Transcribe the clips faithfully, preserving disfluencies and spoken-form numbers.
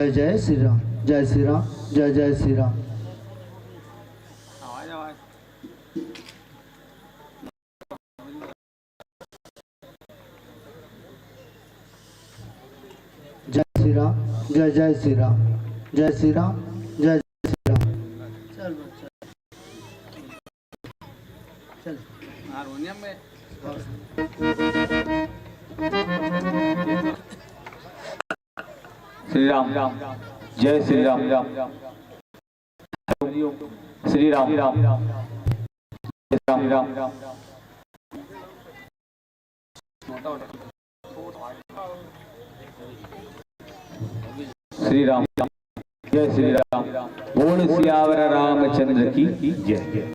जय जय श्री राम, जय श्री राम, जय जय श्री राम। जय श्री राम, जय जय श्री राम, जय श्री राम, जय जय श्री राम। चल बच्चा। चल। हारमोनियम में। श्री राम, जय श्री राम, श्री राम, राम, राम। श्री राम, जय श्री राम। बोल सियावर रामचंद्र की जय।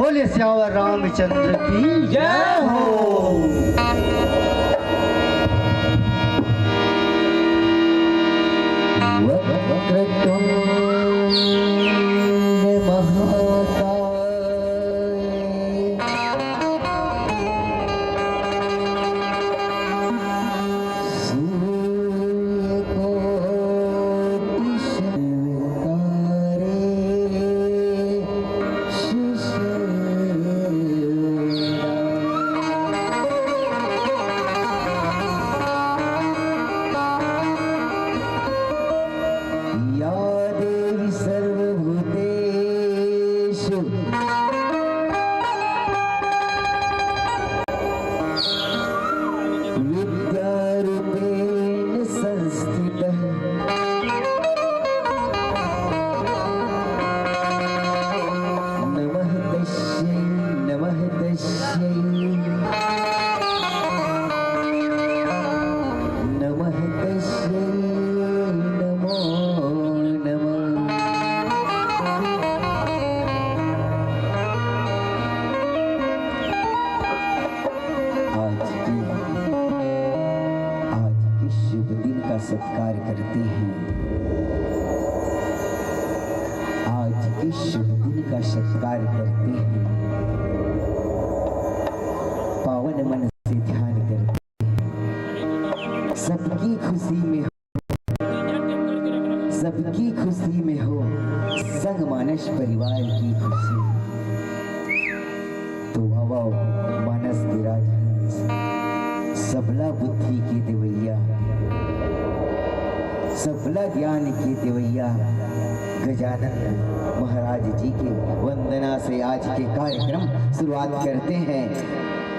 बोले सियावर रामचंद्र की जय हो। वक्रतुंड महाकाय। या देवी सर्वभूतेषु विद्यारूपेण संस्थितः। नमः तस्यै, नमः तस्यै, नमः तस्यै, नमो नमः। आज के, आज के शुभ दिन का सत्कार करते हैं। आज के शुभ दिन का सत्कार करते हैं। पावन मन से ध्यान करते हैं। सबकी खुशी में, सबकी खुशी में हो संग मानस परिवार की खुशी। तो आवव मानस के राजहंस, सबला बुद्धि के देवैया, सबला ज्ञान के देवैया गजानन महाराज जी के वंदना से आज के कार्यक्रम शुरुआत करते हैं।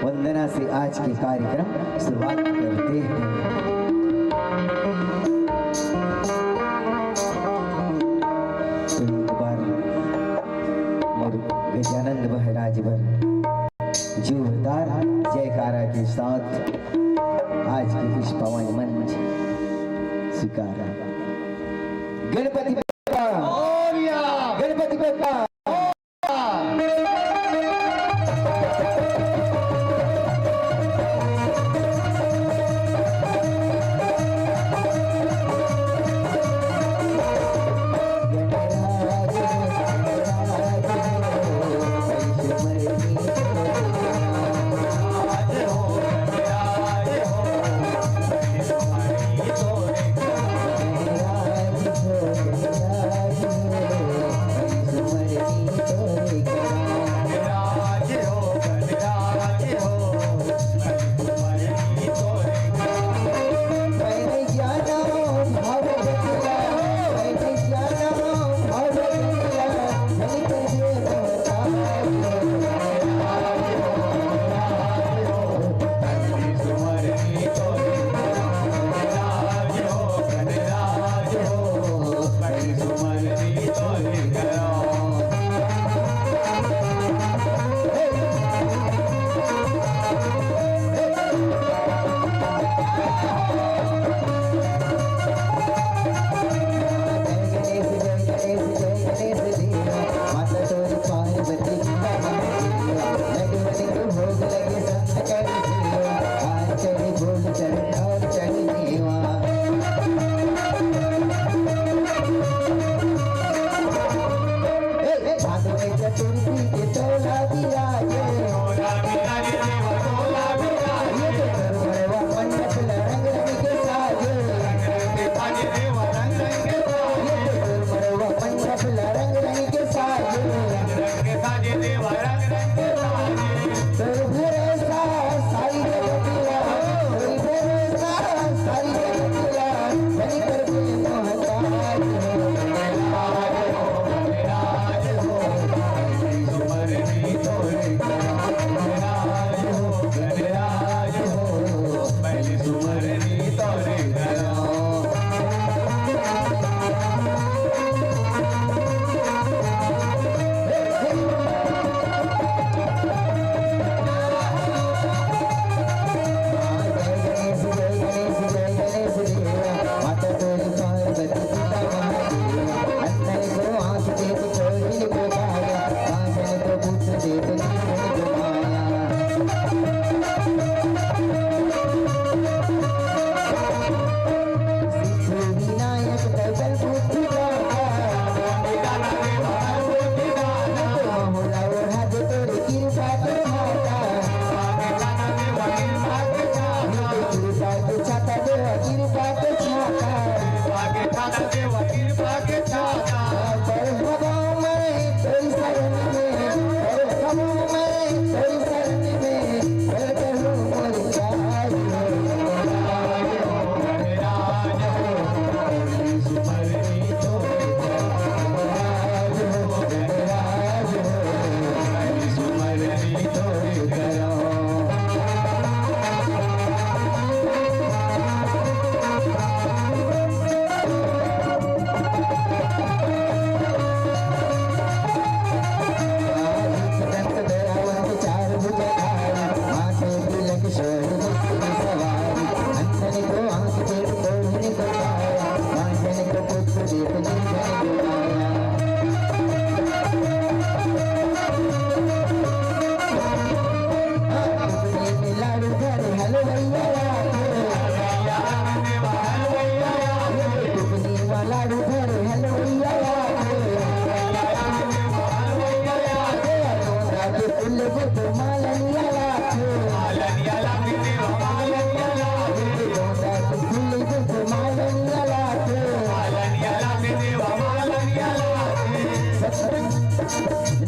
वंदना से आज के कार्यक्रम शुरुआत करते हैं। तो एक बार मोर गजानंद महाराज बर जोरदार जयकारा के साथ आज के इस पावन मंच स्वीकारा। गणपति बप्पा, गणपति बप्पा।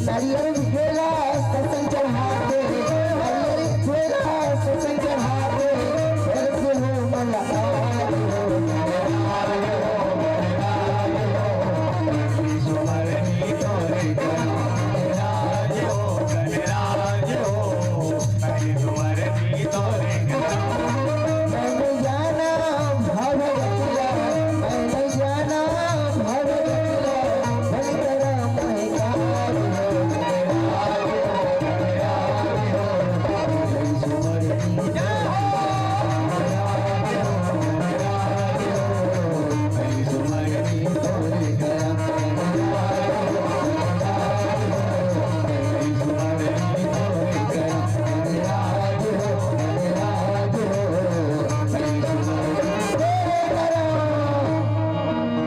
नारियल केला सत्संग चढ़ा दे, नारियल केला सत्संग चढ़ा दे, फिर से हो मुलाकात। मैंने जाना भगवतिया, मैंने जाना भगवतिया, भगतरा महकाल हो।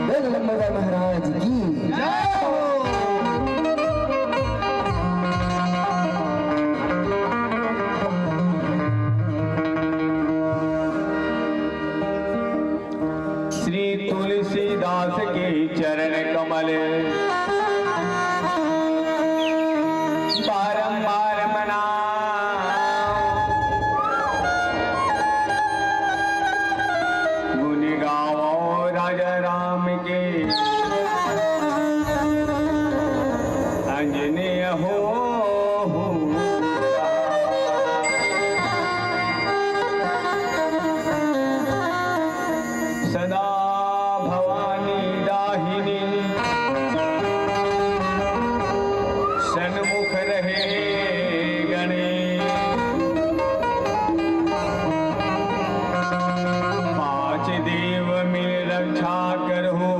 बोल लंबोदर महाराज की। श्री तुलसीदास के चरण कमल बारंबार मनाओ, गुण गाओ राजा राम के, अंजनी हो। सदा भवानी दाहिनी, सन्मुख रहे गणेश। पांच देव में रक्षा करहु,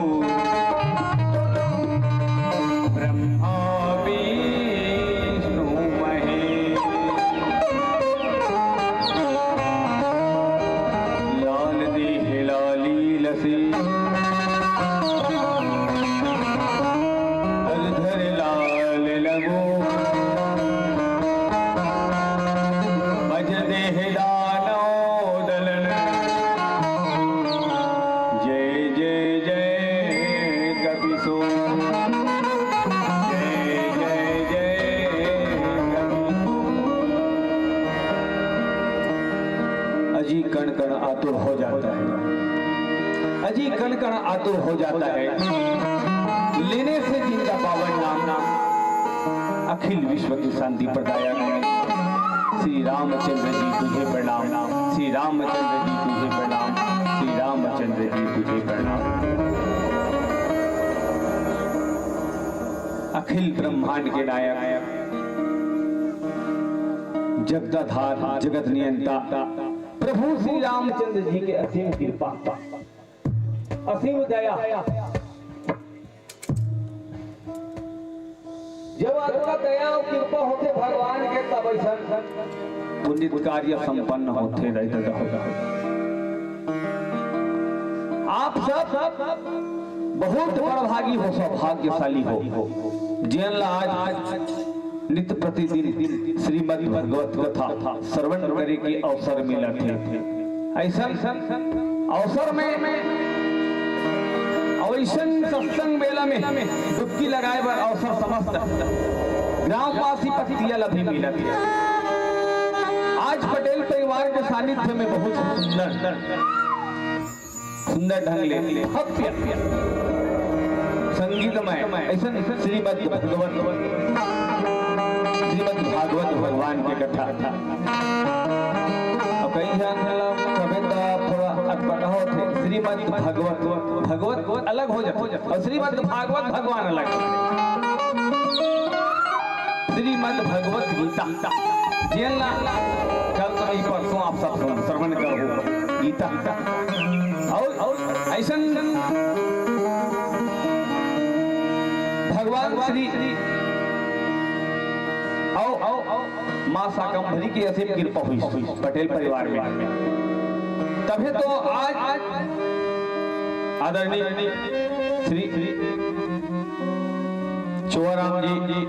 ब्रह्मा विष्णु महेश। लाल देह लाली लसी, हरधर लाल लगो। मज देह दानव दलन, जय जय जय कपि सो। जय जय जय कपि सो। अजी कण कण आतुर हो जाता है, अजी कण कण आतुर हो जाता है, लेने से जिनका पावन नाम, नाम अखिल विश्व की शांति प्रदायक। श्री रामचंद्र जी तुझे प्रणाम, श्री रामचंद्र जी तुझे प्रणाम, श्री रामचंद्र जी तुझे प्रणाम। अखिल ब्रह्मांड के नायक, जगताधार, जगत नियंता, प्रभु श्री रामचंद्र जी के असीम कृपा, असीम दया। जब अतका दया अउ कृपा होथे भगवान के, तब अइसन पुनीत कार्य संपन्न होथे, दाई ददा हो। आप सब बहुत बड़भागी हो, सौभाग्यशाली हो, जेन ला आज नित्य प्रतिदिन श्रीमद् भगवत कथा श्रवण करे के अवसर मिलत हे। अइसन अवसर में, अउ अइसन सत्संग मेला में डुबकी लगाए बर अवसर समस्त ग्रामवासी पतिया ला भी मिलत हे। आज पटेल परिवार के सानिध्य में बहुत सुंदर सुंदर ढंग ले भव्य संगीतमय अइसन श्रीमद् भगवत, श्रीमद् भागवत भगवान के कथा। अब कई झन ला कबे त थोड़ा अटपटा होथे, श्रीमद् भगवत, भगवत अलग हो जाथे अउ श्रीमद् भागवत भगवान अलग होथे। श्रीमद् भगवत गीता, जेन ला कल तो नहीं परसों आप सब श्रवण करहू गीता। अउ, अउ अइसन भगवान श्री अउ, अउ माँ शाकंभरी के असीम कृपा होइस पटेल परिवार में। तभे तो आज आदरणीय श्री चोराराम जी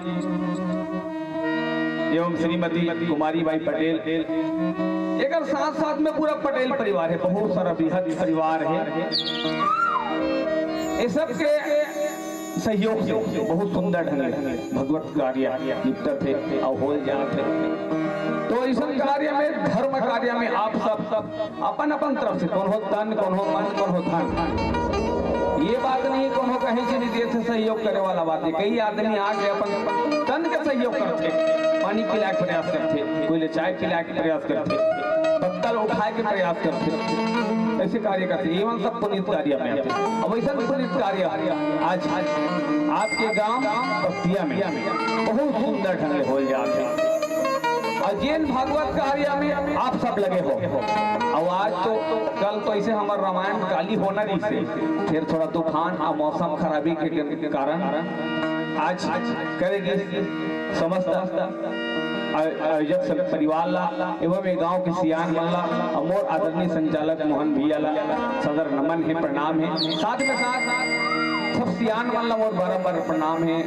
एवं श्रीमती कुमारी बाई पटेल, एकर साथ साथ में पूरा पटेल परिवार हे, बहुत सारा बृहद परिवार हे। ये सब के सहयोग से बहुत सुंदर ढंग ले भगवत कार्य निपटत हे अउ होल जात हे। तो ऐसन कार्य में, धर्म कार्य में आप सब अपन अपन तरफ से, कोनो तन, कोनो मन, कोनो धन, ये बात नहीं कोनो कहीं से भी देत हे सहयोग करे वाला बात हे। कई आदमी आके अपन तन के सहयोग करथे, पानी पिलाए के प्रयास करथे, कोई ले चाय पिलाए के प्रयास करथे, पत्तल उठाए के प्रयास करथे, ऐसे कार्य करथे। एमन सब पुनीत कार्य में आथे। अब ऐसन पुनीत कार्य आज आपके गांव पकतिया में बहुत सुंदर ढंग ले होल जात हे। अउ जेन भागवत कार्य में आप सब लगे हो, अउ आज तो, कल तो ऐसे हमर रामायण काली होना रहिसे, फिर थोड़ा तूफान अउ मौसम खराबी के कारण आज करे गिस समस्त आयोजक सब परिवार ला एवं ये गांव के सियान मन ला अउ मोर आदरणीय संचालक मोहन भैया ला सदर नमन हे, प्रणाम हे। साथ में साथ सब सियान मन ला मोर बारंबार प्रणाम हे।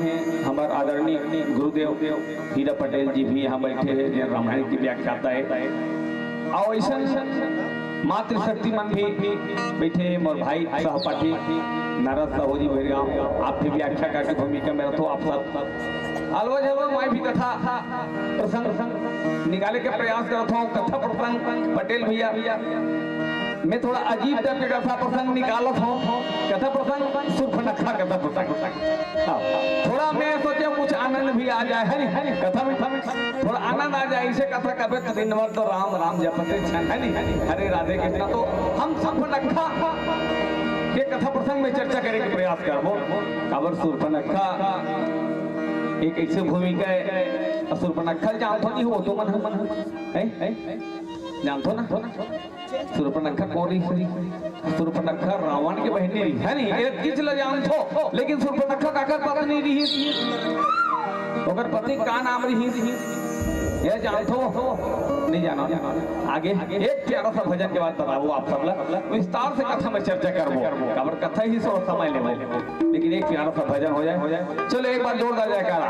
हमर आदरणीय गुरुदेव हीरा पटेल जी भी यहाँ बैठे हे, जे रामायण के व्याख्याता हे। अउ ऐसन मातृशक्ति मन भी बैठे हे, मोर भाई सहपाठी नारद साहू जी भैरगांव, आप भी व्याख्याता के भूमिका में रथो। आप सब अलवा झलवा मैं भी कथा प्रसंग निकाले के प्रयास करत हूँ। कथा प्रसंग पटेल भैया, मैं थोड़ा अजीब टाइप के कथा प्रसंग निकालत हूँ। कथा प्रसंग सुर्पनखा कथा प्रसंग। हाँ, थोड़ा मैं सोचे कुछ आनंद भी आ जाए, है नी? कथा में थोड़ा आनंद आ जाए। इसे कथा कबे तो दिन भर तो राम राम जपते छन, है नी? हरे राधे कृष्णा। तो हम सुर्पनखा के कथा प्रसंग में चर्चा करे के प्रयास करबो। काबर सुर्पनखा एक ऐसे भूमिका हे, अउ सुर्पनखा ल जानथो नहीं हो तो मन, मन, हैं? जानथो ना? सुर्पनखा कोन रहिस? सुर्पनखा रावण के बहिनी रहिस, है नी? ये चीज ल जानथो, लेकिन सुर्पनखा काकर पत्नी रहिस? ओकर पति का नाम रहिस? ये जानथो? नहीं जानो। आगे एक प्यारा सा भजन के बाद बताबो आप सब ला, विस्तार से कथा में चर्चा करबो। काबर कथा ही सो समय लेबो, लेकिन एक प्यारा सा भजन हो जाए, हो जाए। चलो एक बार जोरदार जयकारा।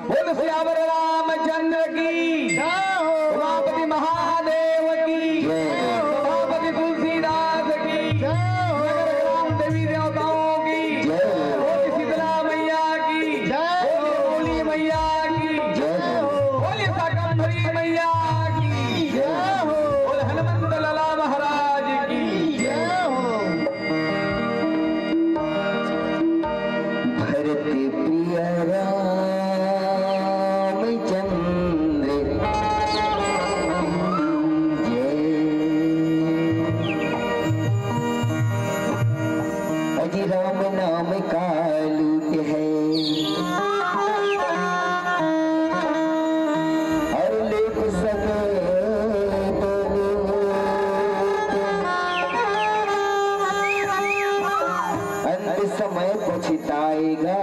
बोल सियावर रामचंद्र की, जय हो। उमापति महादेव की, जय हो। सभापति तुलसीदास की, जय हो। नगर ग्राम देवी देवताओं की, जय हो। बोल शीतला मैया की, जय हो। बोल भोली मैया की, जय हो। बोल शाकंभरी मैया की, जय हो। बोल हनुमंत लाला महाराज की, जय हो। भरत प्रिय रामचंद्र जय। अजी राम नाम का लूट है, और लोक सगत अंत समय पछताएगा,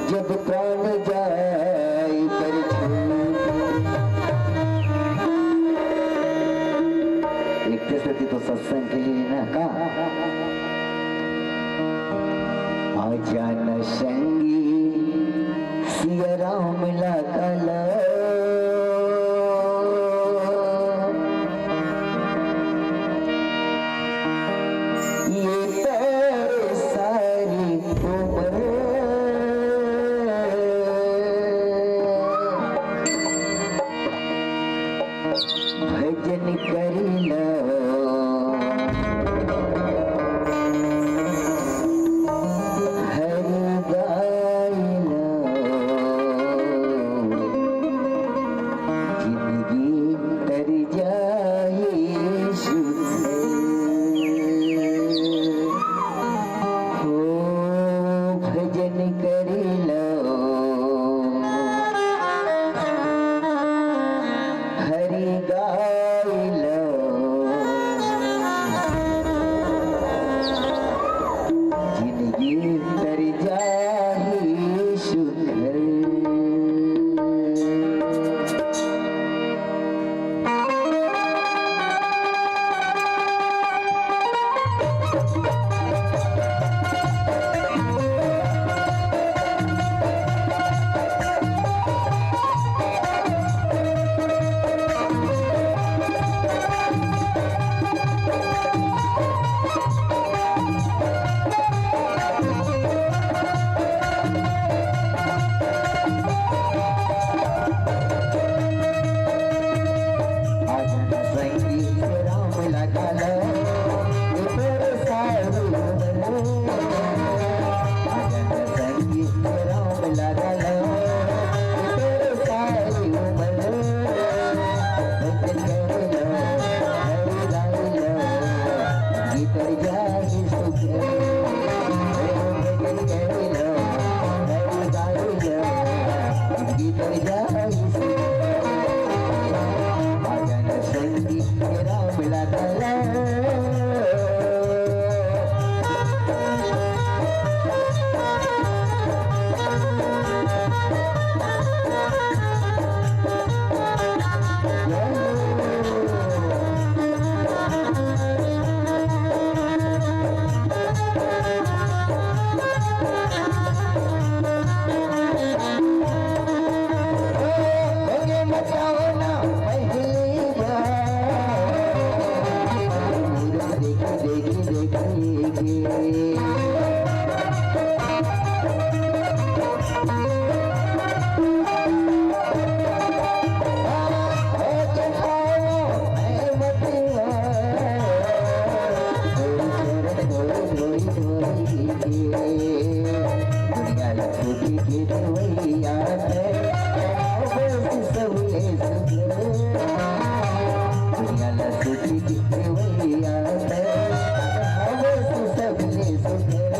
जब प्राण जाए पर छूटे। एक तो सत्संग के लिए ना का, आजा न संगी सिया राम ला कला। ये तेरे सारी उम्र भजन करिला, हरि गाइला। देवैया तैं, सबले सुघर। दुनिया ला सुखी देवैया तैं, सबले सुघर।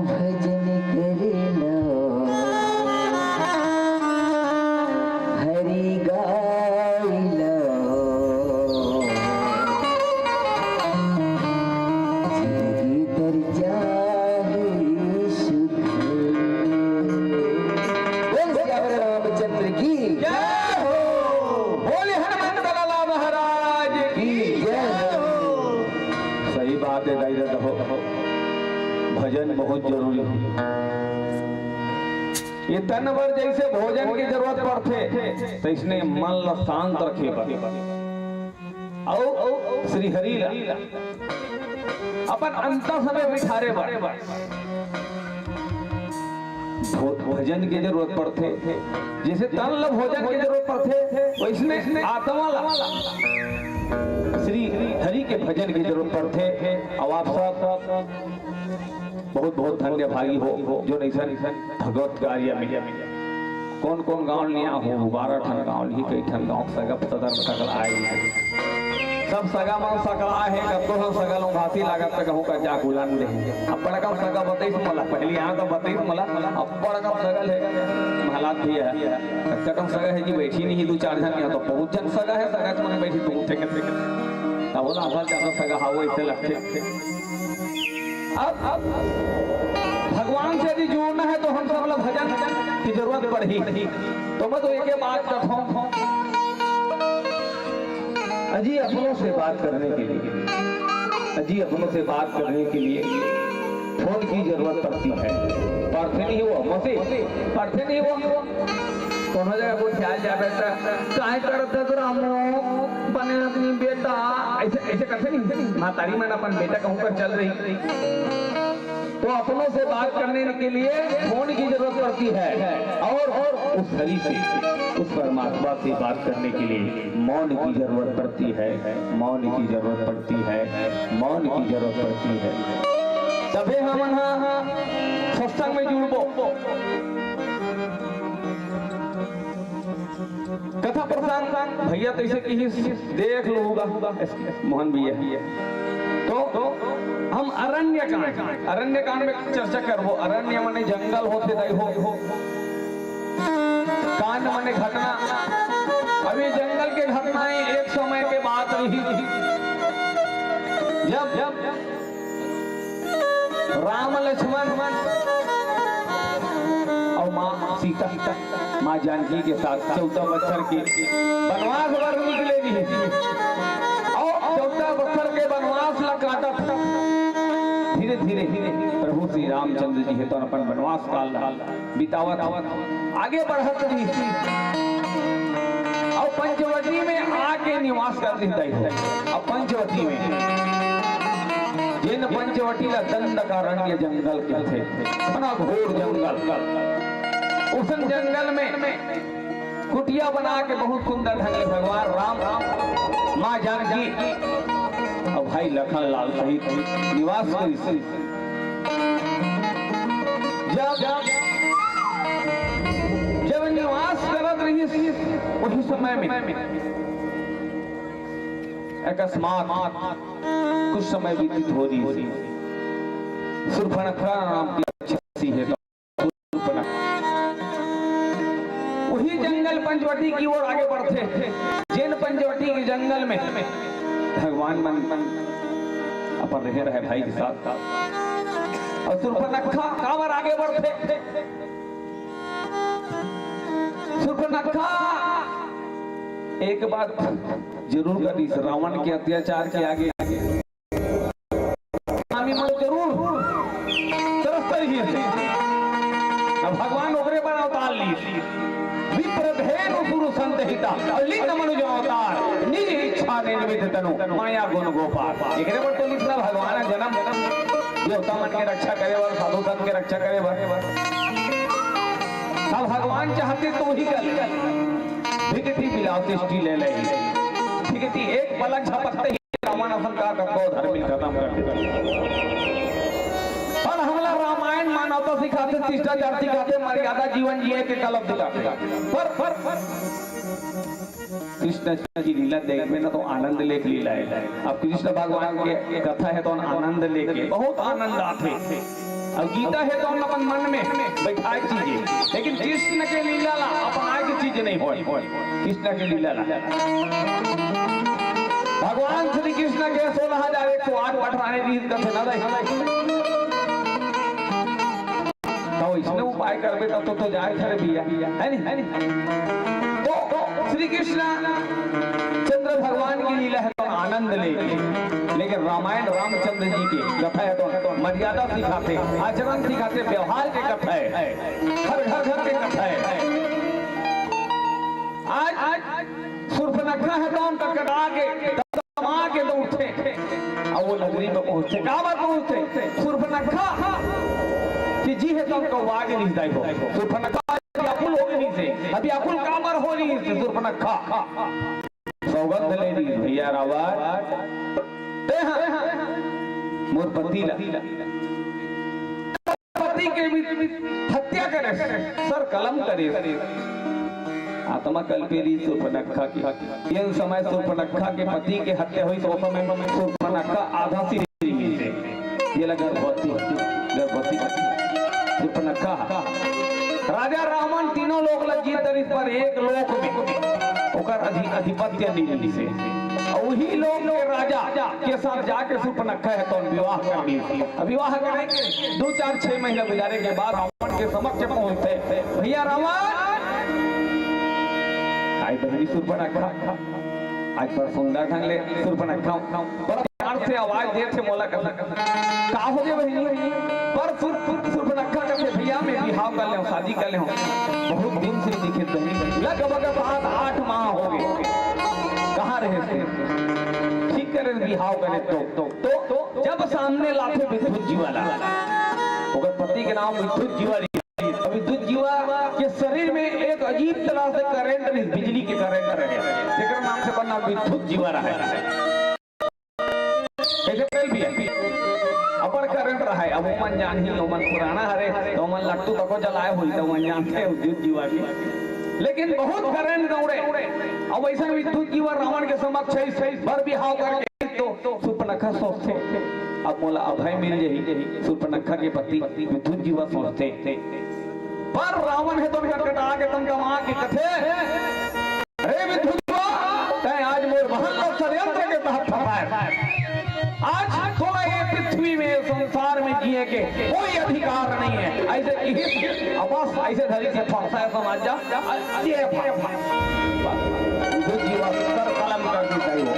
भजन करेला, हरि गाइला, जिंदगी तर जाही सुख। बोल सियावर रामचंद्र की जय हो। बोले हनुमंत लाला महाराज की जय हो। सही बात है दाई ददा हो, भजन बहुत जरूरी है। ये तन बर जैसे भोजन की जरूरत पड़थे, तैसने मन ला शांत रखे बर अउ श्री हरि ला अपन अंतस में बिठारे बर भो-, भजन की जरूरत पड़थे। जैसे तन ला भोजन की जरूरत पड़थे, वैसने आत्मा ला श्री हरि के भजन की जरूरत पड़थे। अउ आप सब बहुत बहुत धन्य भागी हो, जो अइसन भगवत कार्य में कोन कोन गांव ले आए हो, बारह ठन गांव ले, कई ठन गांव सगा सदर सकला आए। सब सगा मन सकला हे, कतको हम सगा लोग भांति लागत त कहूं का जा गुलान दे। अब बड़कन सगा बतइस मोला, पहली यहां तो बतइस मोला, अब बड़कन सगा ले महलात भी है। कतकन सगा है कि बैठी नहीं दू चार झन, यहां तो बहुत झन सगा है, सगा मन बैठी दू थे। तब बोला, "असल ज्यादा सगा हावो, ऐसे लगथे।" अब, अब भगवान से यदि जुड़ना है तो हम सब ला भजन की जरूरत पड़ही। तो मैं तो एक ही बात करता हूँ, अजी अपनों से बात करने के लिए, अजी अपनों से बात करने के लिए फोन की जरूरत पड़ती है। पढ़ते नहीं हो, मौसी, पढ़ते नहीं हो। कोनो जगह गोठियाए जाबे त, "काय करत हस रामू? बने आदमी बेटा," ऐसे, ऐसे करथे नहीं। महतारी मन अपन बेटा कहूं कर चल रही, तो अपनों से बात करने के लिए फोन की जरूरत पड़ती है, और, और उस हरि से, उस परमात्मा से बात करने के लिए मौन की जरूरत पड़ती है, मौन की जरूरत पड़ती है, मौन की जरूरत पड़ती है। तभे हमन ह सत्संग में जुड़बो। कथा प्रसंग भैया तैसे किहिस, देख लो होगा मोहन भैया। तो हम अरण्य कांड, अरण्य कांड में चर्चा करबो। अरण्य माने जंगल होथे दाई हो। कांड माने घटना। अब ये जंगल के घटनाएं एक समय के बात रही, जब, जब राम लक्ष्मण अउ माँ सीता, माँ जानकी के साथ चौदह बछर के बनवास बर निकले रहिस। अउ चौदह बछर के बनवास ला काटत धीरे धीरे प्रभु श्री रामचंद्र जी हे तो अपन बनवास काल ला बितावत आगे बढ़त रहिस। अउ पंचवटी में आके निवास कर रहिस दाई हो। अब पंचवटी में, जेन पंचवटी ला दंडकारण्य जंगल कथे, घना घोर जंगल, उसन जंगल में कुटिया बना के बहुत सुंदर ढंग ले भगवान राम, माँ जानकी अउ भाई लखन लाल सहित निवास करिस। जब, जब निवास करत रहिस, वही समय में अकस्मात कुछ समय व्यतीत हो रहिस। शूर्पणखा नाम की राक्षसी हे, तो शूर्पणखा वही जंगल पंचवटी की ओर आगे बढ़थे, जेन पंचवटी के जंगल में भगवान मन अपन रहे रहे भाई के साथ। अउ शूर्पणखा काबर आगे बढ़थे? शूर्पणखा एक बात जरूर करिस, रावण के अत्याचार के आगे आमी मन जरूर तरसते ही हे। अब भगवान ओकरे बर अवतार लीस। विप्र धेनु सुरु संत हिता, अउ लीन मनुज अवतार, निज इच्छा निर्मित तनु, माया गुण गोपार। एकरे बर तो लीस ना भगवान ह जनम, देवता मन के रक्षा करे बर, साधु संत के रक्षा करे बर। अब भगवान चाहते तो वही कर ले। भिगति बिलास सृष्टि ले ले। भिगति एक पलक झपकते ही रावण असन का कतको धर्म खत्म कर देथे। पर हमला रामायण मानवता सिखाथे, शिष्टाचार सिखाथे, मर्यादा जीवन जिए के कला सिखाथे। पर, पर, पर कृष्ण की लीला देखबे ना तो आनंद लेके लीला हे। अब कृष्ण भगवान के कथा हे तो आनंद लेके बहुत आनंद आथे। अब गीता हे तो अपन मन में बैठाए चीज हे, लेकिन कृष्ण के लीला ला अपनाए के चीज नहीं होय। कृष्ण के लीला ला भगवान श्री कृष्ण के सोलह हजार एक सौ आठ पठराने दी कथे ना दाई। तो इसने उपाय करबे तब तो, तो जाए खरे भैया, है नी? है नी? तो श्री कृष्ण चंद्र भगवान की लीला हे तो आनंद ले, लेकिन रामायण रामचंद्र जी की कथा हे तो मर्यादा सिखाथे, आचरण सिखाथे, व्यवहार के कथा हे, हर घर घर के कथा हे। आज, आज शूर्पणखा हे तो टकरा के, दमा के दौड़थे, अउ वो नगरी में पहुंचथे। काबर पहुंचथे? शूर्पणखा के जी हे तो कौवा गे रहिस दाई हो। शूर्पणखा व्याकुल हो गे रहिसे। अब व्याकुल काबर हो रहिसे? शूर्पणखा सौगंध ले रहिस, भैया रावण, तें हा मोर पति ला, पति के भी हत्या करे, सर कलम करे, आत्मा कलपे रहिस शूर्पणखा के। जेन समय शूर्पणखा के पति के हत्या होइस, ओ समय शूर्पणखा आधा सिर रहिसे। ये ला गर्भवती, गर्भवती शूर्पणखा। राजा रावण तीनों लोक ला जीत डरिस, पर एक लोक में ओकर अधि-, आधिपत्य नहीं रहिसे। अउ वही लोक के राजा के साथ जाके शूर्पणखा हे तो विवाह कर ली। अब विवाह करे के दो चार छह महीना गुजारे के बाद रावण के समक्ष पहुंचथे, भैया रावण, आई बहिनी शूर्पणखा, आज बड़ सुंदर ढंग ले शूर्पणखा बड़ा प्यार से आवाज देथे मोला, कथे, "का हो गे बहिनी?" पर शूर-, शूर्पणखा कथे, "भैया, मैं बिहाव कर लेहूं, शादी कर लेहूं, बहुत दिन से दिखे बहिनी, लगभग सात आठ माह हो गे, कहाँ रहे थे?" ठीक करे बिहाव करे तो, तो, तो जब सामने लाथे विद्युत जीवा ला, ओकर पति के नाम विद्युत जीवा रहिस। विद्युत जीवा के शरीर में एक अजीब तरह से करंट रहिस, बिजली के करंट रहे, जेकर नाम से बना विद्युत जीवा रहे। ऐसे कल भी है, अब्बड़ करंट रहे, अब ओमन जानही, ओमन पुराना हरे, त ओमन लट्टू तको जलाए होही, त ओमन जानथे विद्युत जीवा के। लेकिन बहुत करंट दौड़े, अब वइसन विद्युत जीवा रावण के समक्ष अइस, अइस बर बिहाव करके तो सूर्पनखा सोचथे, अब मोला अभय मिल जाही। सूर्पनखा के पति विद्युत जीवा सोचथे, पर रावण हे तो कटकटा के तमकमा के कथे, "अरे विद्युत जीवा, तैं आज मोर बहन ला षड्यंत्र के तहत फंसाए। आज तोला ये पृथ्वी में, संसार में जिए के कोई अधिकार नहीं है।" अइसे किहिस, अब बस अइसे धरिस हे फरसा, समझ जा, अ-, ये फरसा। विद्युत जीवा कर कलम कर दी गई हो।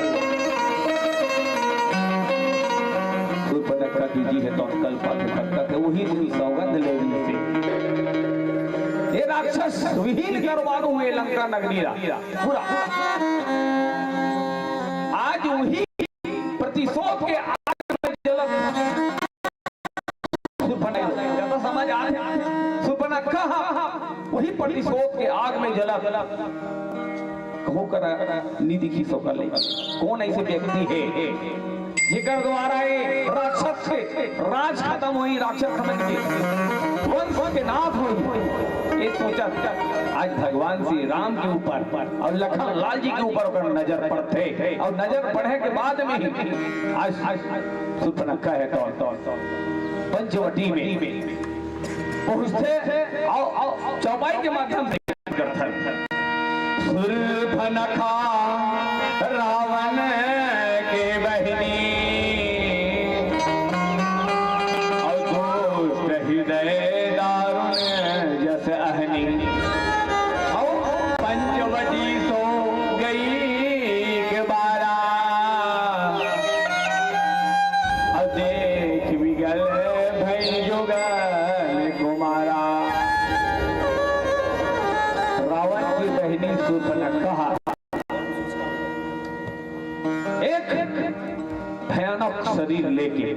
सूर्पनखा जी हे तो कल पाके पक्का थे, वही कोई सौगंध ले ली से। ये राक्षस विहीन करवा दूं ये लंका नगरी ला। पूरा। आज वही प्रतिशोध के आग में जलत सूर्पनखा, ज्यादा समझ आ रहा है? सूर्पनखा, वही प्रतिशोध के आग में जलत। कहूं करा निधि की सोकर ले। कौन ऐसे व्यक्ति है जेकर द्वारा ये राक्षस के राज खत्म होही, राक्षस समझ के वंश के नाश होही। ये सोचत आज भगवान श्री राम के ऊपर अउ लखन लाल जी के ऊपर ओकर नजर पड़थे अउ नजर पड़े के बाद में ही आज, आज सूर्पनखा हे तो, तो, तो पंचवटी में पहुंचथे अउ, अउ चौपाई के माध्यम से करथन। सूर्पनखा रावण के बहिनी, अउ दुष्ट हृदय दारुण जस अहनी। अउ पंचवटी सो गई के बारा, अउ देख बिगल भई जुगल कुमारा। रावण की बहिनी सूर्पनखा एक भयानक शरीर लेके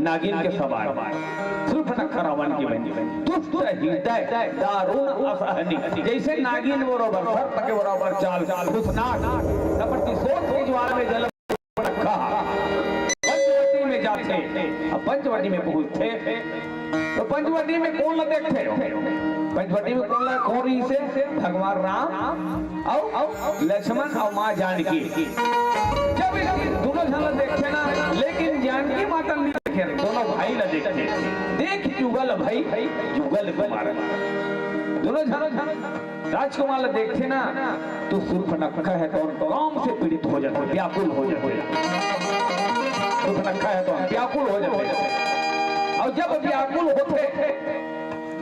नागिन के सवार सूर्पनखा रावण की बहिनी, दुष्ट हृदय दारुण असहनी, जैसे नागिन बरोबर, सर्प के बरोबर चाल, घुसनाट, प्रतिशोध के ज्वाला में जल रखा। पंचवटी में जाथे, अब पंचवटी में पहुंचथे, तो पंचवटी में कोन ला देखथे? पंचवटी में कोन ला, कोन रहिसे? भगवान राम अउ, अउ लक्ष्मण अउ माँ जानकी। जब ये दोनों झन ला देखथे ना, लेकिन जानकी माता ला नइ देखे, दोनों भाई ला देखथे। देख जुगल भई, जुगल कुमार। दोनों झन राजकुमार ला देखथे ना, तो सूर्पनखा हे तो काम से पीड़ित हो जाथे, व्याकुल हो जाथे। सूर्पनखा हे तो व्याकुल हो जाथे। अउ जब व्याकुल होथे,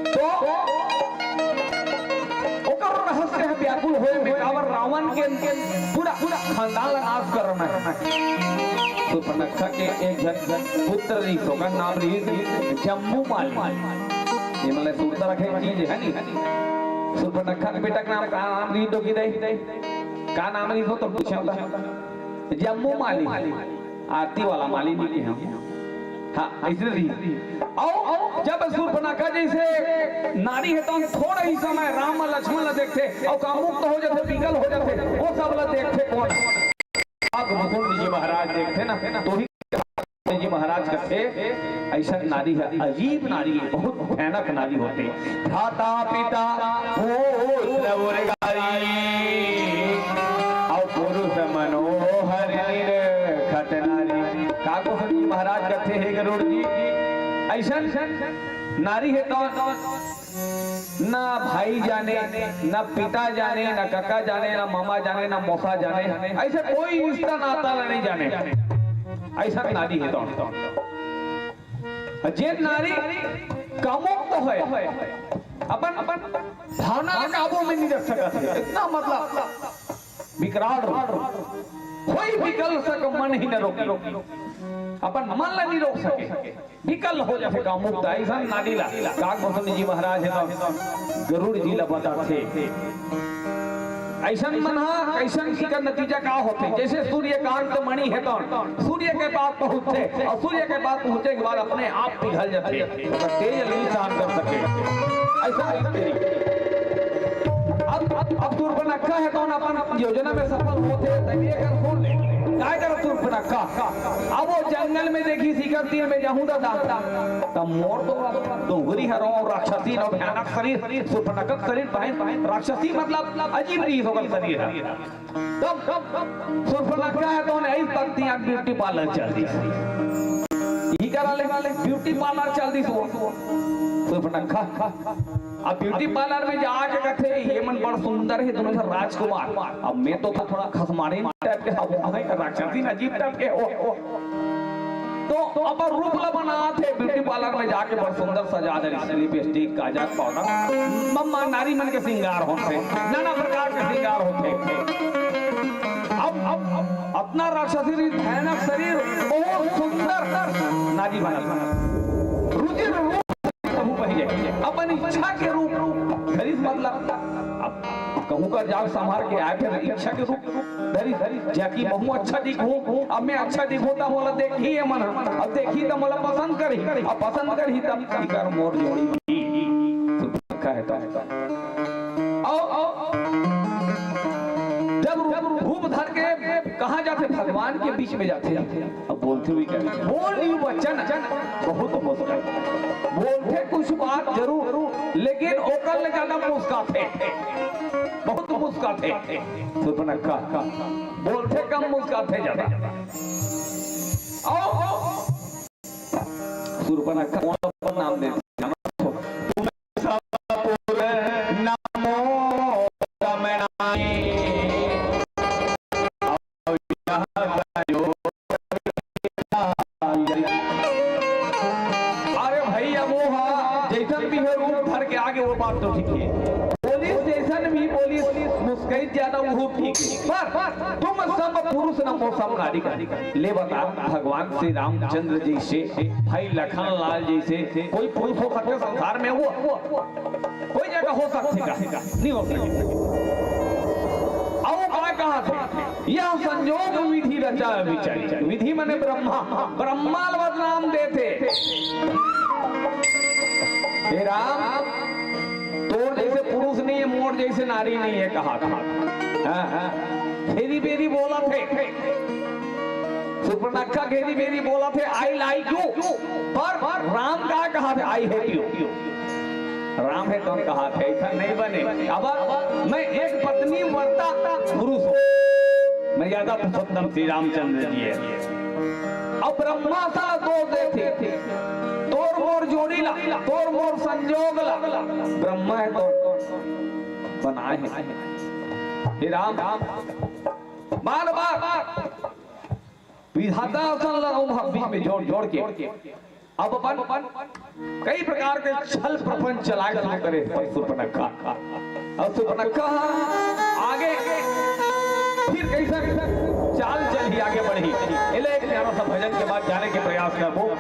तो ओकर रहस्य हे व्याकुल होए में, काबर रावण के पूरा, पूरा खानदान ला नाश करना हे। सूर्पनखा के एक झन पुत्र रहिस, ओकर नाम रहिस जम्बूमाली। ये मतलब सुरता रखे चीज हे नी। सूर्पनखा के बेटा के नाम का नाम रहिस, डोकी दाई? का नाम रहिस हो तो पूछे होता। जम्बूमाली। आरती वाला माली नहीं के हम। हाँ, अइसने रहिस। अउ जब सूर्पनखा जइसे नारी हे तो थोड़ा ही समय राम अउ लक्ष्मण ला देखथे अउ कामुक तो हो जाथे, विकल हो जाथे, वो सब ला देखथे कोन? काग भुकुंड जी महाराज देखथे ना, तो ही जी महाराज कथे, अइसन नारी हे, अजीब नारी हे, बहुत भयानक नारी होथे। भ्राता पिता पुत्र उर गारी, अउ पुरुष मनोहर निरखत नारी। काग भुकुंड जी महाराज कथे, हे गरुड़ जी, अइसन नारी हे तो ना भाई जाने, ना पिता जाने, ना कका जाने, ना मामा जाने, ना मौसा जाने, अइसे कोई रिश्ता नाता ला नइ जाने। अइसन नारी हे तो। जेन नारी कामुक तो हे, अपन, अपन भावना ला काबू में नइ रख सकत हे। इतना मतलब विकराल रूप। कोई विकल सक मन ही न रोके। अपन मन ला नइ रोक सके। विकल हो जाथे कामुक, अइसन नारी ला। काग भुकुंड जी महाराज हे तो गरुड़ जी ला बताथे। अइसन मन हा, अइसन एकर नतीजा का होथे? जइसे सूर्यकांत मणि हे तो सूर्य के पास पहुंचथे अउ सूर्य के पास पहुंचे के बाद अपने आप पिघल जाथे, ओकर तेज नइ सहन कर सके। अइसन स्थिति। अब, अब, अब सूर्पनखा हे तो अपन योजना में सफल होथे, तब ये कर सुन ले। काय करत सूर्पनखा? अब वो जंगल में देखिस, एकर तीर में जाहूं दादा, त मोर तो डोकरी हरंव, राक्षसी अउ भयानक शरीर, सूर्पनखा के शरीर भाई, राक्षसी मतलब अजीब रहिस ओकर शरीर ह। तब, तब सूर्पनखा ह तो ओने अइस तक तिहां ब्यूटी पार्लर चल दिस। इही करा ले ब्यूटी पार्लर चल दिस वो। सूर्पनखा अब ब्यूटी पार्लर में जाके कथे, "ये मन बड़ सुंदर हे, दूनों झन राजकुमार। अब मैं तो थोड़ा खसमारिन टाइप के हवं, राक्षसी अजीब टाइप के हो।" तो अपन रूप ला बनाथे, ब्यूटी पार्लर में जाके बड़ सुंदर सजा दे, लिपस्टिक, काजल, पाउडर, मम्मा नारी मन के श्रृंगार होथे, नाना प्रकार के श्रृंगार होथे। अब, अब, अब अतना राक्षसी भयानक शरीर, बहुत सुंदर नारी बनत, रुचिर रूप कहूं पहिरे, अपन इच्छा के रूप धरिस, मतलब अब कहूं का जाग संभार के आय, फेर इच्छा के रूप धरिस, धरिस, जाकि महूं अच्छा दिखूं, अब मैं अच्छा दिखूं त मोला देखही ये मन, अब देखही त मोला पसंद करही, अब पसंद करही तब इकर मोर जोड़ी होही। सूर्पनखा हे त। अउ, अउ, जब रूप, रूप धर के कहां जाथे, भगवान के बीच में जाथे, अब बोलथे हुए क्या? बोल यू वचन बहुत मुस्कान। बोलथे कुछ बात जरूर, लेकिन ओकर ले ज्यादा मुस्काथे, बहुत मुस्काथे। सूर्पनखा बोलथे कम, मुस्काथे ज्यादा। अउ, अउ, सूर्पनखा कोन अपन नाम देथे? अरे भई, अब वो हा, जइसन भी हे रूप धर के आगे, वो बात तो ठीक हे। बोलिस जइसन भी बोलिस, मुस्कइस ज्यादा, वो ठीक हे। पर तुम सब पुरुष नमो सब नारी का। ले बता, भगवान श्री रामचंद्र जइसे, भाई लखन लाल जइसे कोई पुरुष हो सकथे संसार में? वो कोई जगह हो सकथे का? नहीं हो सकथे। अउ का कहाथे? यह संयोग विधि रचा विचारी। विधि मने ब्रह्मा, ब्रह्मा ल बदनाम देथे। हे राम, तोर जइसे पुरुष नहीं हे, मोर जइसे नारी नहीं हे, कहाथे। हां, हां। घेरी बेरी बोलथे। सूर्पनखा घेरी बेरी बोलथे, "I like you।" पर, पर राम का कहाथे, "I hate you।" राम हे तोन कहाथे, अइसन नहीं बने। अब मैं एक पत्नी व्रता पुरुष हूं, मर्यादा पुरुषोत्तम श्री रामचंद्र जी हे। अब ब्रह्मा सा दोष देथे, तोर मोर जोड़ी ला, तोर मोर संजोग ला, ब्रह्मा हे तो बनाए हे। हे राम, बार बार विधाता असन ला ओम ह-, बीच में जोड़, जोड़ के अब अपन कई प्रकार के छल प्रपंच चलाए शुरू करे पर सूर्पनखा। अउ सूर्पनखा आगे फिर कइसन चाल चलही, आगे बढ़ही। एला एक प्यारा सा भजन के बाद जाने के प्रयास करबो।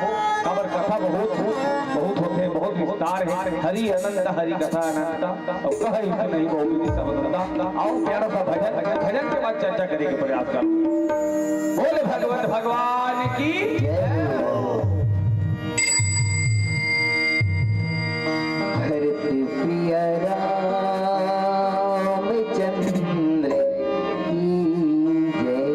काबर कथा बहुत, बहुत होथे, बहुत विस्तार हे। हरि अनंत, हरि कथा अनंत। अउ कहइ सुनइ बहुविधि सब अनंता। अउ प्यारा सा भजन, भजन के बाद चर्चा करे के प्रयास कर। बोले भगवत भगवान की जय। भरत प्रिय रामचंद्र की जय।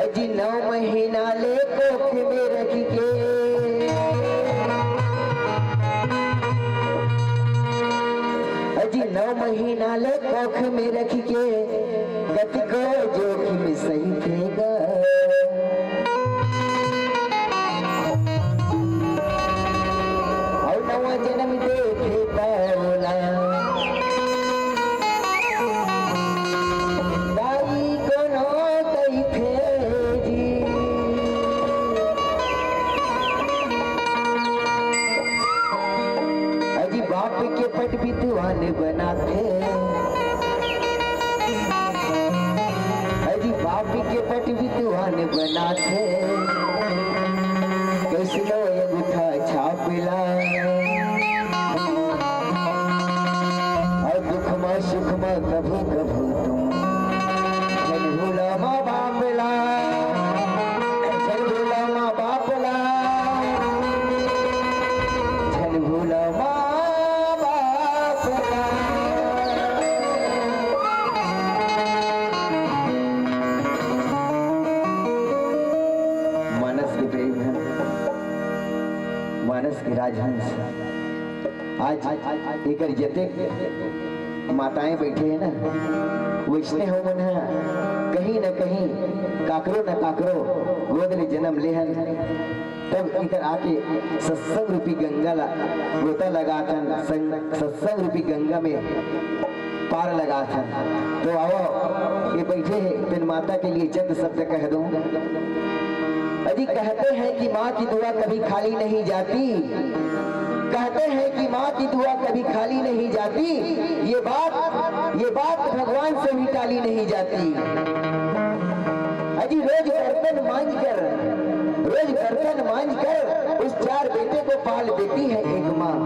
अजी नौ महीना ले कोख में रख के, अजी नौ महीना ले कोख में रख के, कतको जोखिम सही देगा। अउ नवा जन्म देखे पावला। दाई कोनो कहिथे जी। अजी बाप के पट विद्वान बनाथे। अजी बाप के पट विद्वान बनाथे। कइसनो अंगूठा छाप ला। अउ दुख म सुख म कभू कभू तुम झन भूला माँ बाप ला। झन भूला माँ बाप ला। झन भूला माँ बाप ला। के प्रेम है, मानस के राजहंस। आज एकर जतेक माताएं बैठे हैं ना, वैसने हो मन ह कहीं न कहीं काकरो न काकरो गोद ले जन्म ले हन। तब एकर आके सत्संग रूपी गंगा ला गोता लगाथन, संग, सत्संग रूपी गंगा में पार लगाथन। तो आओ, ये बैठे हैं, तेन माता के लिए चंद शब्द कह दूं। अजी, कहते हैं कि माँ की दुआ कभी खाली नहीं जाती, कहते हैं कि माँ की दुआ कभी खाली नहीं जाती। ये बात, ये बात भगवान से भी टाली नहीं जाती। अजी, रोज बर्तन मांज कर, रोज बर्तन मांज कर उस चार बेटे को पाल देती है एक माँ।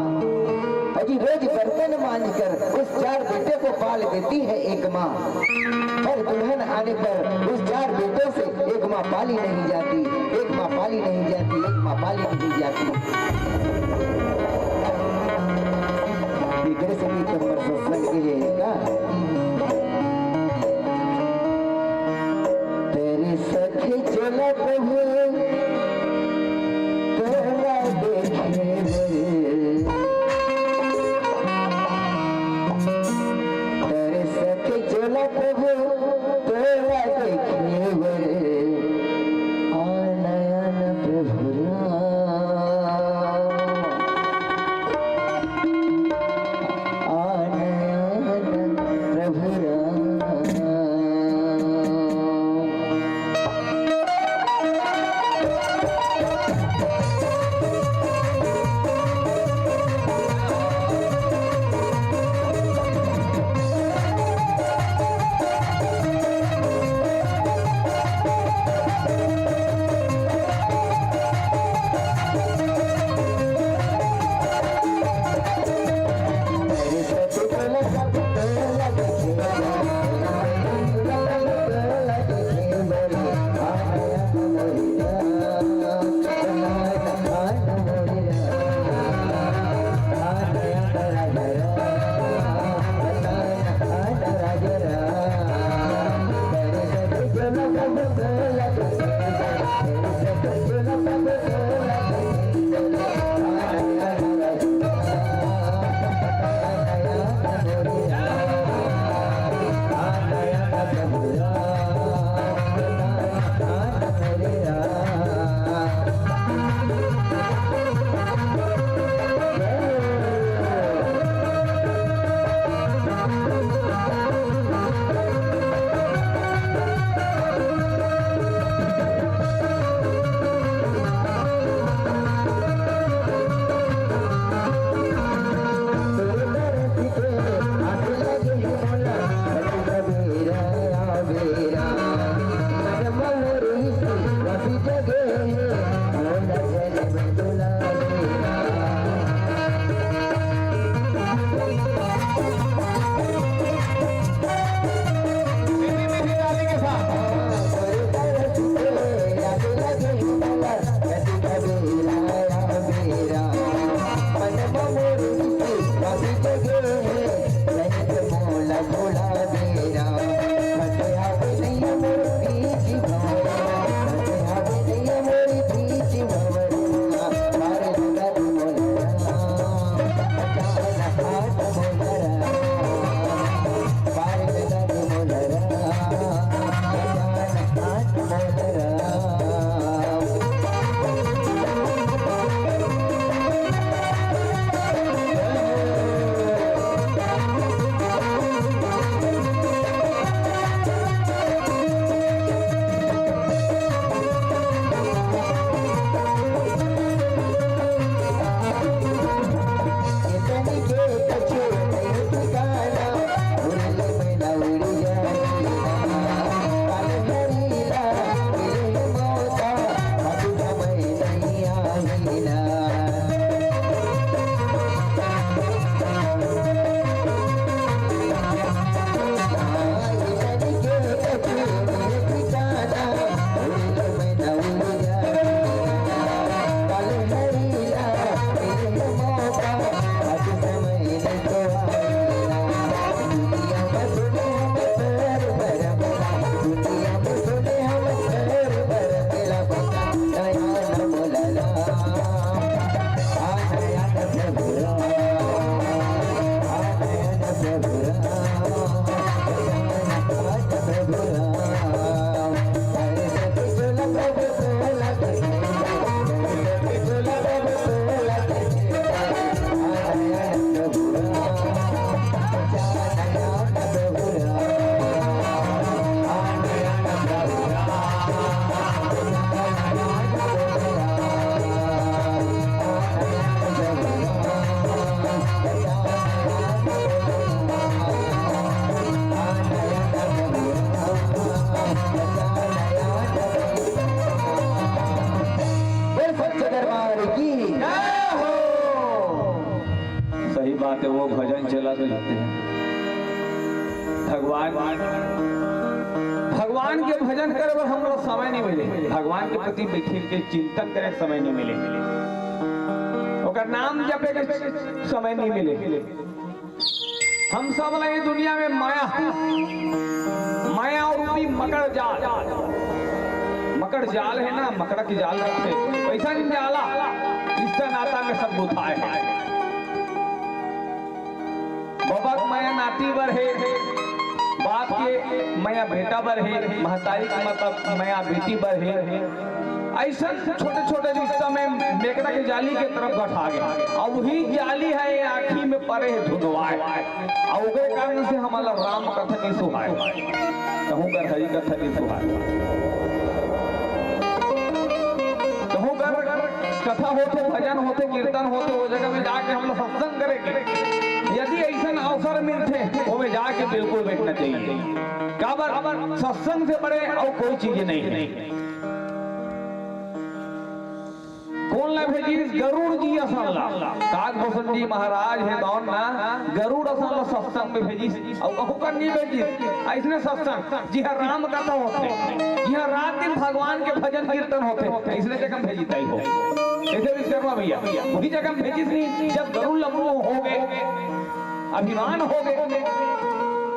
अजी, रोज बर्तन मांज कर उस चार बेटे को पाल देती है एक माँ। पर दुल्हन आने पर उस चार बेटों से एक माँ पाली नहीं जाती, एक माँ पाली नहीं जाती, एक माँ पाली नहीं जाती। एकरे से भी तो हमर सत्संग के लिए का। तेरे सखी चला प्रभु, तोरा देखे बर। तेरे सखी चला प्रभु, तोरा देखे बर। आ नयन प्रभु राम, आ नयन प्रभु राम। ते वो भजन चलत रहते हैं। भगवान, भगवान के भजन करे बर हमला समय नहीं मिले, भगवान के प्रति बैठे के चिंतन करे के समय नहीं मिले, ओकर नाम जपे के समय नहीं मिले। हम सब ला ये दुनिया में माया, माया रूपी मकड़ जाल, मकड़ जाल है ना, मकड़ा के जाल रखते, वैसा नहीं जाला, रिश्ता नाता में सब गुथाए है। बाबा के मया नाती बर हे, बाप के मया बेटा बर हे, महतारी के मतलब मया बेटी बर हे। अइसन छोटे-छोटे रिश्ता में मेकरा के जाली के तरफ गठा गे। अउ वही जाली हे, ये आँखी में परे हे धुंधवाए। अउ ओकरे कारण से हमला राम कथा नहीं सुहाए। कहूँ कर हरि कथा नहीं सुहाए। कहूँ कर कथा होथे, भजन होथे, कीर्तन होथे, वो जगह में जाके हमला सत्संग करे के, यदि अइसन अवसर मिलथे, ओमे जाके बिल्कुल बैठना चाहिए। काबर, सत्संग से बड़े अउ कोई चीज नहीं है। कोन ला भेजिस? गरुड़ जी असन ला। काग भूषण जी महाराज हे तौन ना, गरुड़ असन ला सत्संग में भेजिस। अउ कहूँ कर नहीं भेजिस, अइसने सत्संग। जिहाँ राम कथा होथे, जिहाँ रात दिन भगवान के भजन कीर्तन होथे, अइसने जगह में भेजिस ताई हो। अइसे विश्वकर्मा भैया, वही जगह में भेजिस नहीं, जब गरुड़ लमरू हो गे, अभिमान हो गे,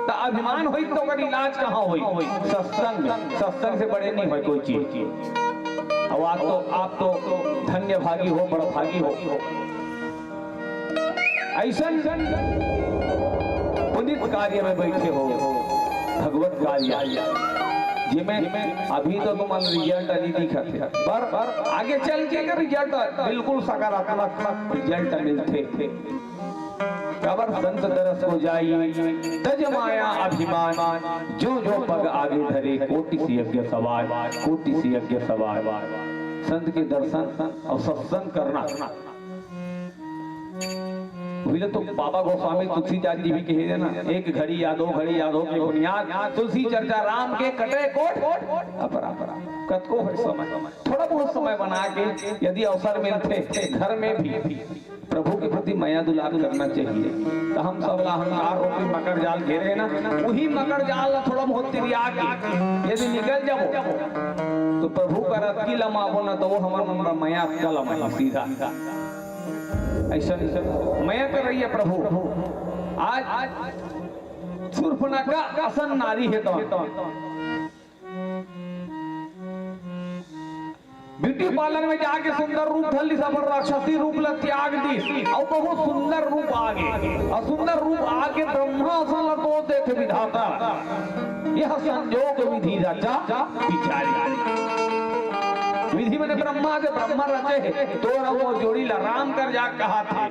त अभिमान होई त ओकर इलाज कहाँ होई? सत्संग में। सत्संग से बड़े नहीं होय कोई चीज। अउ आप तो, आप तो धन्य भागी हो, बड़ भागी हो। अइसन पुनीत कार्य में बैठे हो, भगवत कार्य, जेमे अभी तो तुमन रिजल्ट नहीं दिखत हे, पर आगे चल के कर रिजल्ट बिल्कुल सकारात्मक रिजल्ट मिलथे। काबर संत दरस को जाई, तज माया अभिमान, जो जो पग आगे धरे, कोटि से यज्ञ सवार, कोटि से यज्ञ सवार। संत के दर्शन अउ सत्संग करना। उहिले तो बाबा गोस्वामी तुलसीदास जी भी कहे ना, एक घड़ी या दो घड़ी याद हो के बुनियाद, तुलसी चर्चा राम के कटे कोट अपराध। कतको है समय, थोड़ा बहुत समय बना के यदि अवसर मिलथे, घर में भी प्रभु के प्रति मया दुलार करना चाहिए। तो हम सब ला अहंकार रूपी मकर जाल घेरे ना, वही मकर जाल ला थोड़ा बहुत तिरिया के यदि निकल जाबो, तो प्रभु का रत्ती लमाबो ना, तो वो हमर मन ला मया अतका लमाही सीधा। अइसन मया कर रही है प्रभु। आज, आज शूर्पणखा असन नारी हे तो ब्यूटी पार्लर में जाके सुंदर रूप धर लिस, अपन राक्षसी रूप ला त्याग दिस, अउ बहुत सुंदर रूप आगे, अउ सुंदर रूप आके ब्रह्मा असन ला दोष देथे विधाता। यह संजोग विधि रचा बिचारी। विधि मने ब्रह्मा, जे ब्रह्मा रचे हे, तोर अउ मोर जोड़ी ला राम कर जा कहाथे।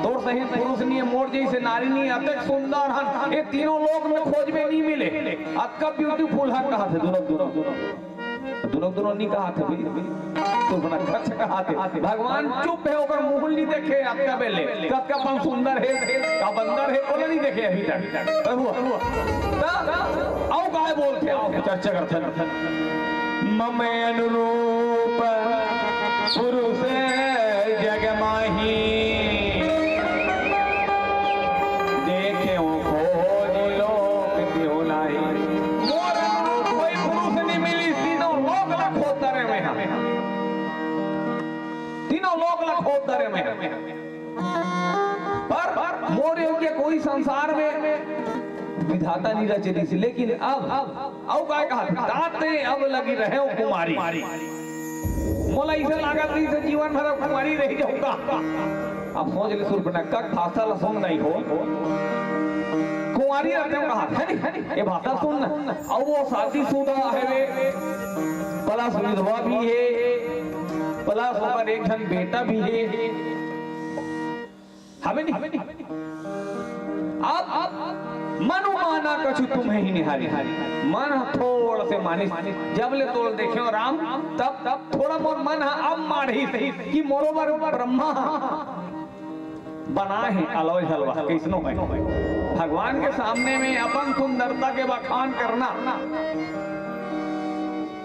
तोर सही पुरुष नहीं, मोर जैसे नारी नहीं, अतेक सुंदर हन, ये तीनों लोक में खोज में नहीं मिले। अतका ब्यूटीफुल हन कहाथे, दुनो, दुनो, दुनो, दुनो नहीं कहाथे भाई, तो बड़ा खर्च कहाथे। भगवान चुप हे, ओकर मुंह नहीं देखे, अतका बेले, कतका पन सुंदर हे, का बंदर हे, ओला नहीं देखे अभी तक। प्रभु, त, अउ काय बोलथे, अउ चर्चा करथे। मम अनुरूप पुरुष जग माही, देखेउ खोज लोक तिहु नाही। मोर अनुरूप कोई पुरुष नहीं मिली, तीनों लोक ला खोज डरे में हा। तीनों लोक ला खोज डरे में हा। पर मोर योग्य कोई संसार में विधाता नहीं रचे दिस, लेकिन अब, अउ काय कहा, ताते अब लगी रहे कुमारी। मोला इसे लागत नहीं से जीवन भर अब कुमारी रह जाऊंगा। अब सोच ले शूर्पणखा, भाषा ला सुन नहीं हो, कुमारी रहते हो कहा, है नहीं? ये भाषा सुन ना। अब वो शादीशुदा हे, प्लस विधवा भी हे, प्लस ओकर एक झन बेटा भी हे। हवे नहीं? अब, अब मनु माना कछु तुम्हें ही निहारी। मन थोड़ से मानिस, जब ले तोल देखे हो राम, तब, तब थोड़ा मोर मन हा अब माढ़ी सही कि मोरो बर ब्रह्मा बना है अलौज हलवा, कैसनो है। भगवान के सामने में अपन सुंदरता के बखान करना,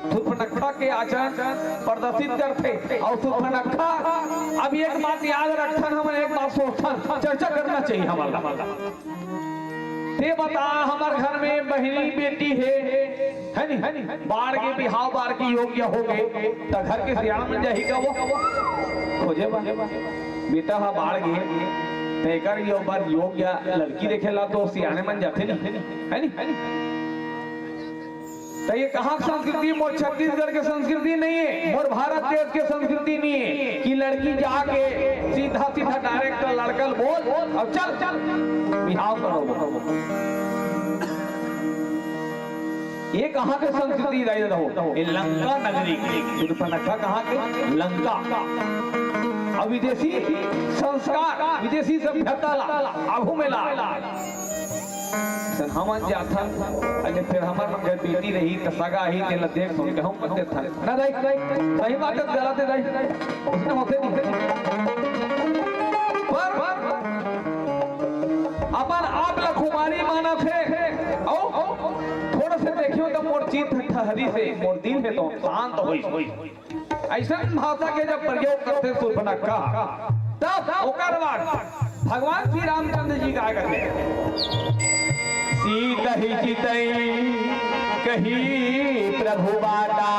सूर्पनखा के आचरण प्रदर्शित करथे। अउ सूर्पनखा, अब एक बात याद रखथन, हमन एक बात सोचथन, चर्चा करना चाहिए हमन ला। ते बता, हमर घर में बहिनी बेटी हे, है नी? बाढ़ के बिहाव बाढ़ के योग्य हो गए, त घर के सियान मन जाही का वो खोजे बर? बेटा हा बाढ़ गे, त एकर यो बर योग्य लड़की देखे ला तो सियाने मन जाथे नी, है नी? त ये कहाँ के संस्कृति? मोर छत्तीसगढ़ के संस्कृति नहीं है, मोर भारत देश के संस्कृति नहीं है कि लड़की जाके सीधा सीधा direct लड़का ल बोल अउ चल, चल बिहाव करो। ये कहाँ के संस्कृति रहे रहो? ये लंका नगरी के। सूर्पनखा कहाँ के? लंका। अब विदेशी संस्कार, विदेशी सभ्यता ला आगू में ला। सन हमन जाथन, अरे फिर हमर मन घर बेटी रही, त सगा ही, तेला देख सुन के हम मन देथन। ना दाई, सही बात है, गलत है दाई। उसने होते नहीं। पर अपन आप ला कुमारी मानथे, अउ थोड़ा से देखियो त मोर चित्त ठहरी से, मोर दिल हे तो शांत होई। ऐसन भाषा के जब प्रयोग करथे सूर्पनखा, तब ओकर बाद भगवान श्री रामचंद्र जी का करथे, सीतहि जितई कही प्रभु बाता,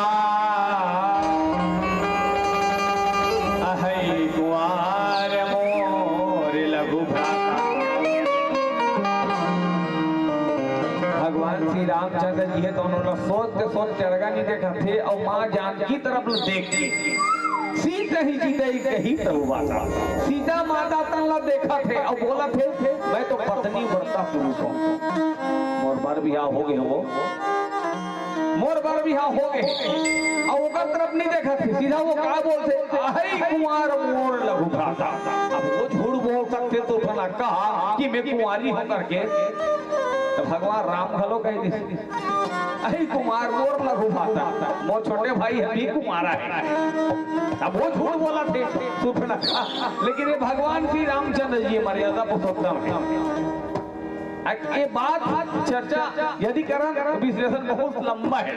अहै कुंवार मोर लघु भ्राता। भगवान श्री रामचंद्र जी हे तो उन्होंने सोच के सोच चढ़गा नहीं देखा थे, और माँ जानकी तरफ देख के सीतहि जितई कही प्रभु बाता। सीता माता तन ला देखा थे और बोला थे, मैं तो पत्नी व्रता पुरुष हूँ, मोर बर बिहाव हो गए हो, मोर बर बिहाव हो गए। और ओकर तरफ नहीं देखा थे, सीधा वो का बोलते, अहै कुंवार मोर लघु भ्राता। अब वो झूठ बोल सकथे तो भला कहा कि मैं कुंवारी हूँ करके, तो भगवान राम घलो कह दे, अहै कुंवार मोर लघु भ्राता, मोर छोटे भाई अभी कुंवारा है। अब वो झूठ बोला थे सूर्पनखा, लेकिन ये भगवान श्री रामचंद्र जी मर्यादा पुरुषोत्तम है। अब ये बात चर्चा यदि करन तो विश्लेषण बहुत लंबा है,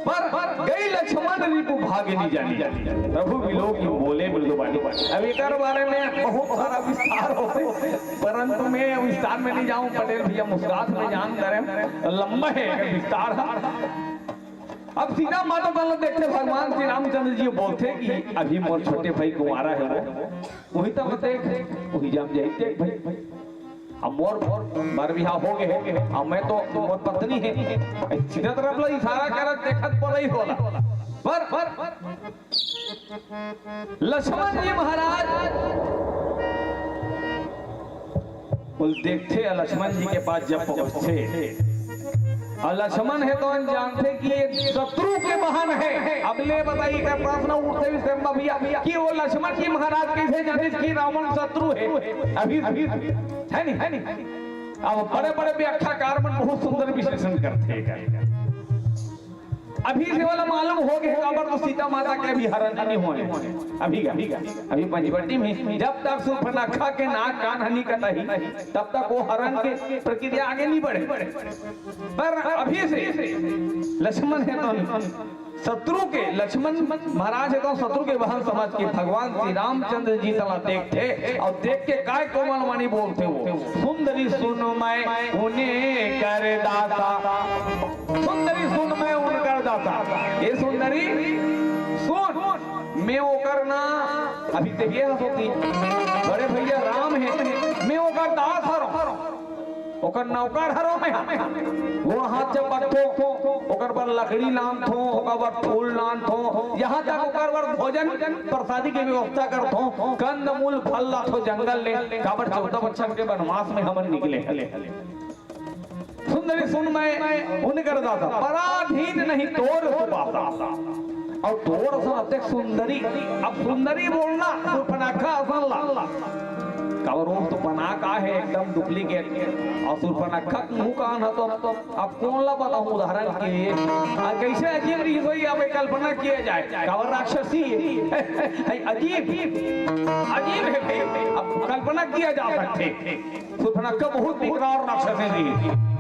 पर गई लक्ष्मण रिपु भाग नहीं जानी, प्रभु विलोक जो बोले मृदु बानी। अब एकर बारे में बहुत सारा विस्तार होते, परंतु मैं विस्तार में नहीं जाऊं, पटेल भैया मुस्कुरात में जान दे रहे, लंबा है एकर विस्तार। अब सीता माता तन ला देखथे, भगवान श्री रामचंद्र जी बोलथे कि अभी मोर छोटे भाई कुंवारा है, वो वही तब देख, वही जाम जाई देख भाई। अब मोर, मोर बर बिहाव हो गए, अब मैं तो मोर पत्नी है। सीधा तरफ ला इशारा करत देखत पड़ई होला। पर, पर लक्ष्मण जी महाराज बोल देखथे, लक्ष्मण जी के पास जब पहुंचथे, और लक्ष्मण हे तो जानथे कि ये शत्रु के बहन है। अब ले बताइए का प्रश्न उठथे विश्वकर्मा भैया कि वो लक्ष्मण जी महाराज कैसे जाने कि रावण शत्रु है? अभी, अभी है नहीं, है नहीं। अब बड़े बड़े व्याख्याकार मन बहुत सुंदर विश्लेषण करथे। अभी से वाला मालूम हो गए, काबर तो सीता माता के अभी हरण नहीं होए। अभी का, अभी पंचवटी में जब तक सूर्पनखा के नाक कान हनी कटाही, तब तक वो हरण के प्रक्रिया आगे नहीं बढ़े। पर अभी से लक्ष्मण हे तो शत्रु के, लक्ष्मण महाराज हे तो शत्रु के बहन समझ के भगवान श्री रामचंद्र जी तला देखथे और देख के काय कोमल वाणी बोलथे वो, सुंदरी सुन मैं उनकर दासा। सुंदरी सुन मैं उनकर दासा। ए सुंदरी सुन, मैं ओकर ना, अभी ते ये हंसोती, बड़े भैया राम हे, मैं ओकर दास हरों, ओकर नौकर हरों मैं। वो हाथ जब बढ़थो, ओकर बर लकड़ी लानथो, ओकर बर फूल लानथो, यहाँ तक ओकर बर भोजन प्रसादी के व्यवस्था करथो, कंद मूल फल लाथो जंगल ले, काबर चौदह बच्छर के वनवास में हमन निकले हले। सुंदरी सुन मैं उनकर दासा, पराधीन नहीं तोर सुबासा। और तोर असन अतेक सुंदरी, अब सुंदरी बोलना, सूर्पनखा असन ला। काबर वो तो पनाक आहे एकदम duplicate। और सूर्पनखा के मुंह कान ह तो अब कौन ला बताऊं उदाहरण के लिए। आ, कैसे अजीब रही होई, अब कल्पना किया जाए। काबर राक्षसी है। है अजीब, अजीब है भाई। अब कल्पना किया जा सकथे। सूर्पनखा बहुत विकराल राक्षसी रही।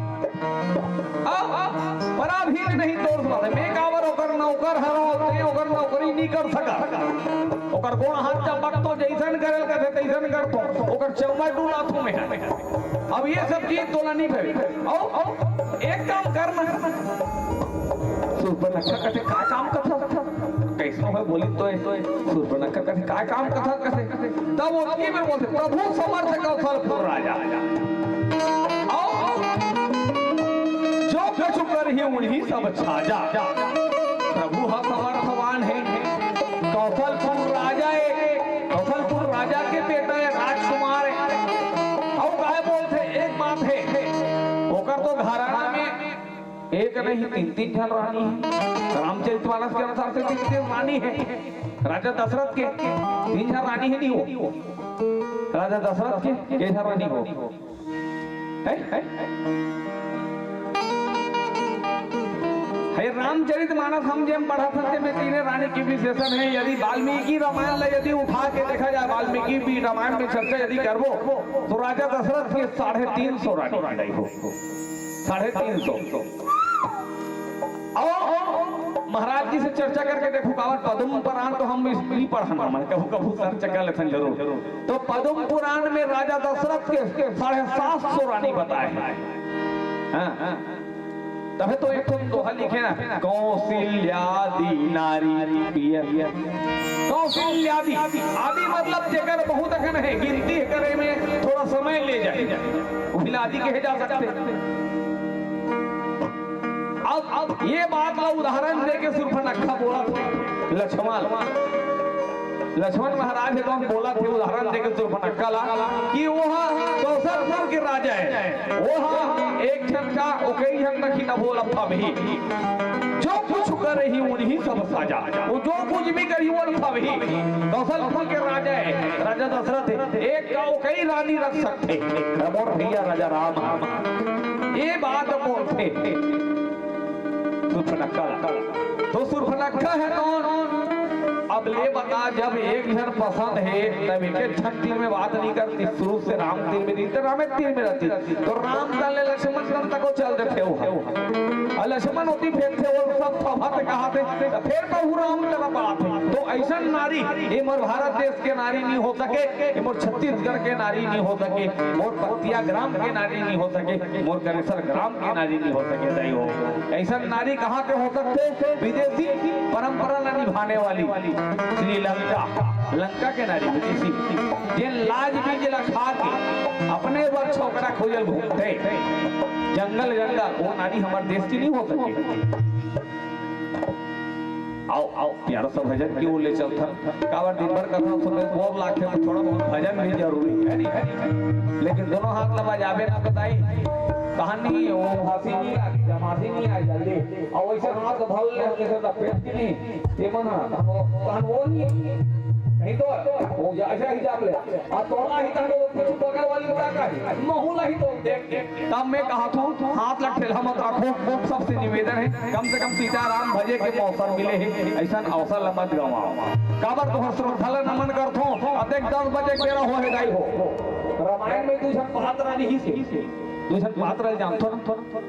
अब, अब, पर अभी नहीं तोड़ सकत। मैं काबर ओकर नौकर हरंव, ते ओकर नौकरी नहीं कर सकत। ओकर गोड़ हाथ चपक तो जैसन करे ल कथे, तैसन करथों। ओकर चौमर डुलाथों मैं। अब ये सब चीज तोला नहीं भावे। अउ, अउ, एक काम करना। सूर्पनखा कथे, "का काम कथा?" कैसनो है बोली तो है। सूर्पनखा कथे, "का काम कथा?" कथे। तब ओतकी में बोलथे, "प्रभु समर्थ कौशलपुर राजा।" अउ जो कछु करही उनही सब छाजा। प्रभु ह समर्थवान हे, कौशलपुर राजा हे, कौशलपुर राजा के बेटा हे, राजकुमार हे। अउ काय बोलथे, एक बात हे, ओकर तो घराना में एक नहीं, तीन, तीन झन रानी हे। रामचरितमानस के अनुसार से तीन, तीन रानी हे। राजा दशरथ के तीन झन रानी हे, नहीं हो? राजा दशरथ के के झन रानी हो? है, है? हे, रामचरितमानस हम जेन पढ़त हन, तेमे तीने रानी के विशेषण हे। यदि वाल्मीकि रामायण ला यदि उठा के देखा जाए, वाल्मीकि भी रामायण में चर्चा यदि करबो, तो राजा दशरथ के साढ़े तीन सौ रानी हो। साढ़े तीन सौ। अउ महाराज जी से चर्चा करके देखो, काबर पद्म पुराण तो हम इस, नहीं पढ़न, हमन कभू कभू search कर लेथन जरूर। तो पद्म पुराण में राजा दशरथ के साढ़े सात सौ रानी बताए हे। हाँ, हाँ। तभे तो एक ठो दोहा लिखे ना, "कौशिल्यादि नारी प्रिय।" कौशिल्यादि, आदि मतलब जेकर बहुत अकन हे, गिनती करे में थोड़ा समय ले जाए, उही ला आदि कहे जा सकथे। अब, अब ये बात ला उदाहरण दे के सूर्पनखा बोलत हे, लक्ष्मण, लक्ष्मण महाराज हे, कौन बोलत हे, उदाहरण दे के सूर्पनखा ला कि वो ह कौशलपुर के राजा हे, वो ह एक झन का, ओ कई झन का खिलाफ बोलत हवे। जो कुछ करही उनही सब साजा, वो जो कुछ भी करही वो सब ही। कौशलपुर के राजा हे, राजा दशरथ हे, एक का ओ कई रानी रख सकथे। मोर भैया राजा राम, ये बात बोलथे। सूर्पनखा ला। तो सूर्पनखा हे कौन? अब ले बता, जब एक झन पसंद हे, तब एक झन तीर में बात नहीं करती, शुरू से राम तीर में नहीं, तो रामे तीर में रहती। तो राम तन ले लक्ष्मण तन तक वो चल देथे वो। अउ लक्ष्मण ओती फेंकथे, वो सब फफत कहाथे, तो फेर प्रभु राम तरफ आथे। तो ऐसन नारी, ये मोर भारत देश के नारी नहीं हो सके, ये मोर छत्तीसगढ़ के नारी नहीं हो सके, मोर पतिया ग्राम के नारी नहीं हो सके, मोर करेसर ग्राम के नारी नहीं हो सके, दाई हो। ऐसन नारी कहाँ के हो सकथे? विदेशी परंपरा ला निभाने वाली श्रीलंका, लंका के नारी विदेशी, जे लाज बीज ला खा के अपने बर छोकरा खोजल घूमथे, जंगल जंगल, वो नारी हमर देश की नहीं हो सके। आओ, आओ, प्यारा सा भजन की ओर ले चलथन। काबर दिन भर कथा सुने बोर लागथे, तो थोड़ा बहुत भजन भी जरूरी है, नहीं? लेकिन दोनों हाथ ला बजाबे ना बताई, कहानी वो हंसी नहीं आती, जब हंसी नहीं आई जल्दी, अउ वैसे हाथ धर ले, जैसे लपेट के नहीं, ये मन हा, तहन वो, तहन वो नहीं, नहीं तो वो ऐसा ही जान ले। अउ तोला ही तहन वो कुछ बगल वाली उठा का ही, महू ला ही तो देख, देख। तब मैं कहा थों, हाथ ला ठेलहा मत रखो, सबसे निवेदन हे, कम से कम सीताराम भजे के मौसम मिले हे, ऐसन अवसर ला मत गंवाओ। काबर तोहर श्रद्धा ला नमन करथों, अब देख दस बजे के बेरा हो हे दाई हो। रामायण में दू झन पात्र रिहिस हे, दू झन पात्र जानथो ना?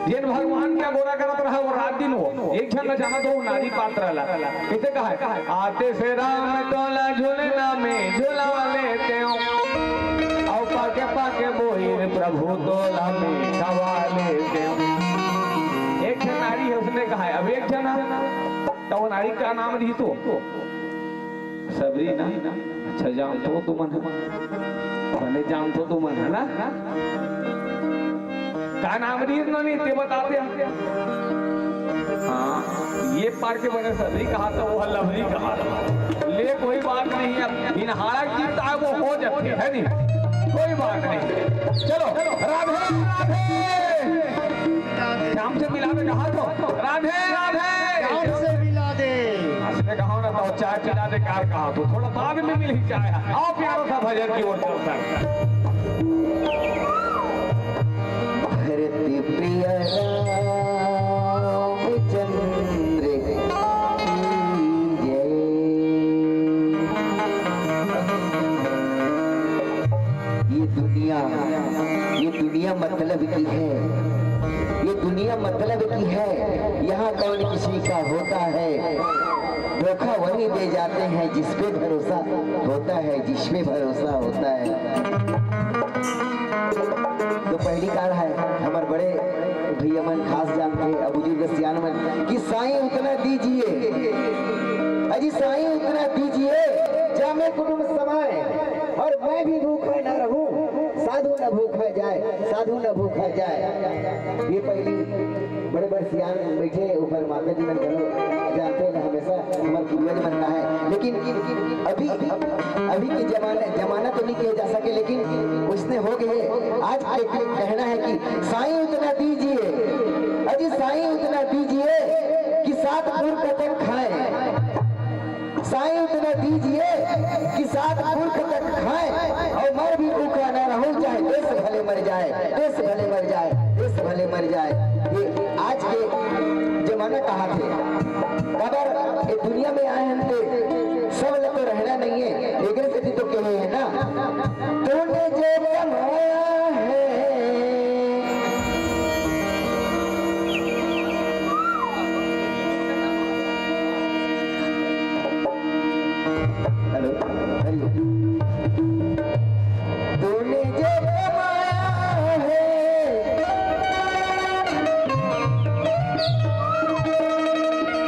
जेन भगवान के अगोरा करत रहा, वो रात दिन वो। एक झन ला जानत हो, नारी पात्र ला। कइसे कहा हे? आते से राम तोला झुलना में झुला लेते हो, अउ पाके पाके बोहिर प्रभु तोला में खवा लेते हो। एक झन नारी हे, उसने कहा हे। अब एक झन हे, तो वो नारी का नाम रिहिस तो? सबरी ना? अच्छा, जानथो तुमन, बने जानथो तुमन, है ना? का नाम रिहिस नोनी, ते बताते हैं। हाँ, ये पार के बने सबरी कहा था, वो लवरी कहा था। ले, कोई बात नहीं, अब इनहाड़ा की ताय वो हो जाती है, नहीं? कोई बात नहीं। चलो, राधे राधे। श्याम से मिला दे कहा तो, राधे राधे। श्याम से मिला दे। हंसने कहा ना तो चाय पिला दे, कार कहा तो थोड़ा बाद में मिली चाय। आओ प्यारा सा भजन की ओर चलता है। भरत प्रिय रामचंद्र की जय। ये दुनिया, ये दुनिया मतलब की है। किसी का होता है, धोखा वही दे जाते हैं जिस पे भरोसा होता है, जिस पे भरोसा होता है। तो पहली कार है, हमर बड़े भैया मन खास जान के, अब बुजुर्ग सियान मन, कि साईं उतना दीजिए, अजी साईं उतना दीजिए, जामे कुटुंब समाए, और मैं भी भूखा ना रहूं, साधु न भूखा जाए, साधु न भूखा जाए। ये पहली बड़े बड़े सियान बैठे ऊपर माता जी मन घलो जानते हैं, हमेशा हमारे पूर्वज मन का है। लेकिन अभी, अभी के जमाने, जमाना तो नहीं किया जा सके, लेकिन उसने हो गए। आज के कहना है कि साईं उतना दीजिए, अजी साईं उतना दीजिए कि सात पुर कतक खाए। साईं उतना दीजिए कि सात पुरख तक खाए और मैं भी भूखा ना रहूं, चाहे देश भले मर जाए, देश भले मर जाए, देश भले मर जाए। ये आज के जमाना कहा थे, काबर ये दुनिया में आए हम ते सब ल तो रहना नहीं है, एकरे सेती तो कहे है ना, तूने जो कमाया है। हेलो, हरि ओम। तूने जो कमाया है,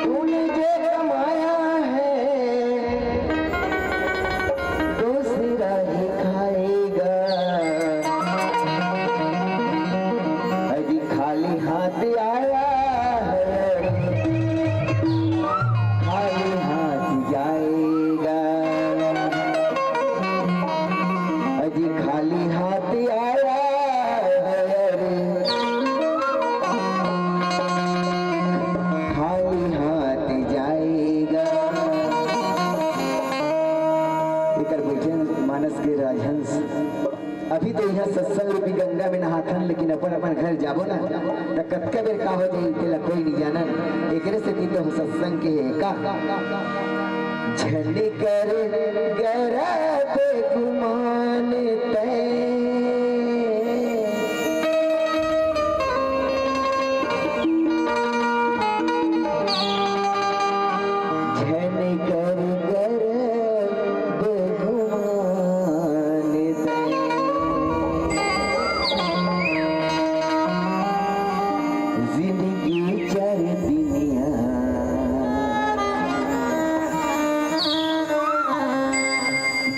तूने जो कमाया है, दूसरा ही खाएगा। अजी खाली हाथ आया है, खाली हाथ जाएगा। अजी खाली हाथ आया है, खाली हाथ जाएगा। एकर बइठे मानस के राजहंस। अभी तो इहाँ सत्संग रूपी गंगा में नहाथन, लेकिन अपन अपन घर जाबो ना, त कतका बेर का हो जाई, तेला कोई नहीं जानन। एकरे सेती तो सत्संग के हे का। झन कर गरब गुमान तैं, झन कर गरब गुमान तैं। जिंदगी चार दुनिया,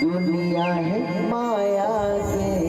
दुनिया है माया के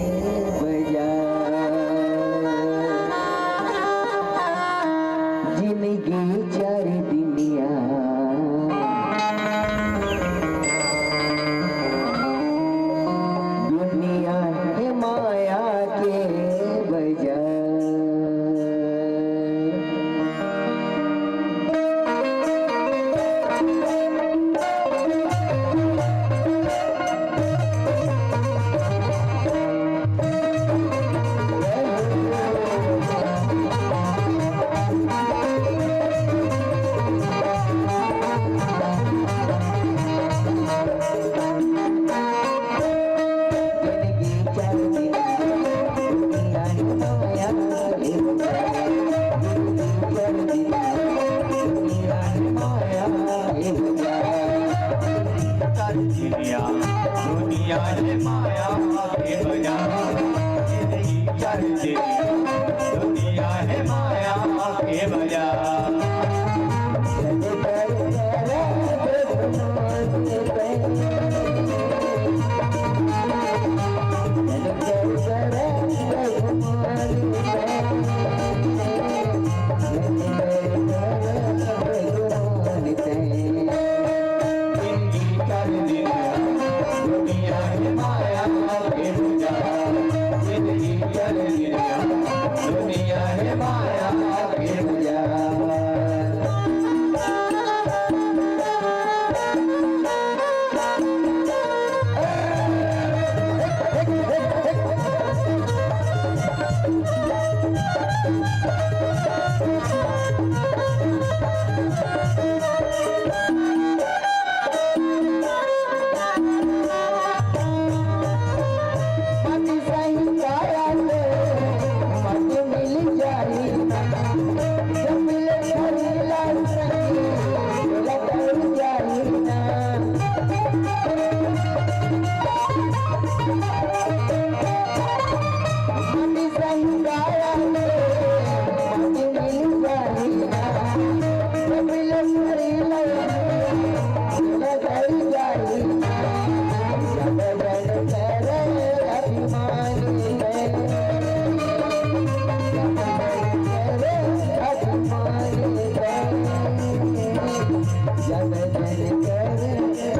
जन जन करे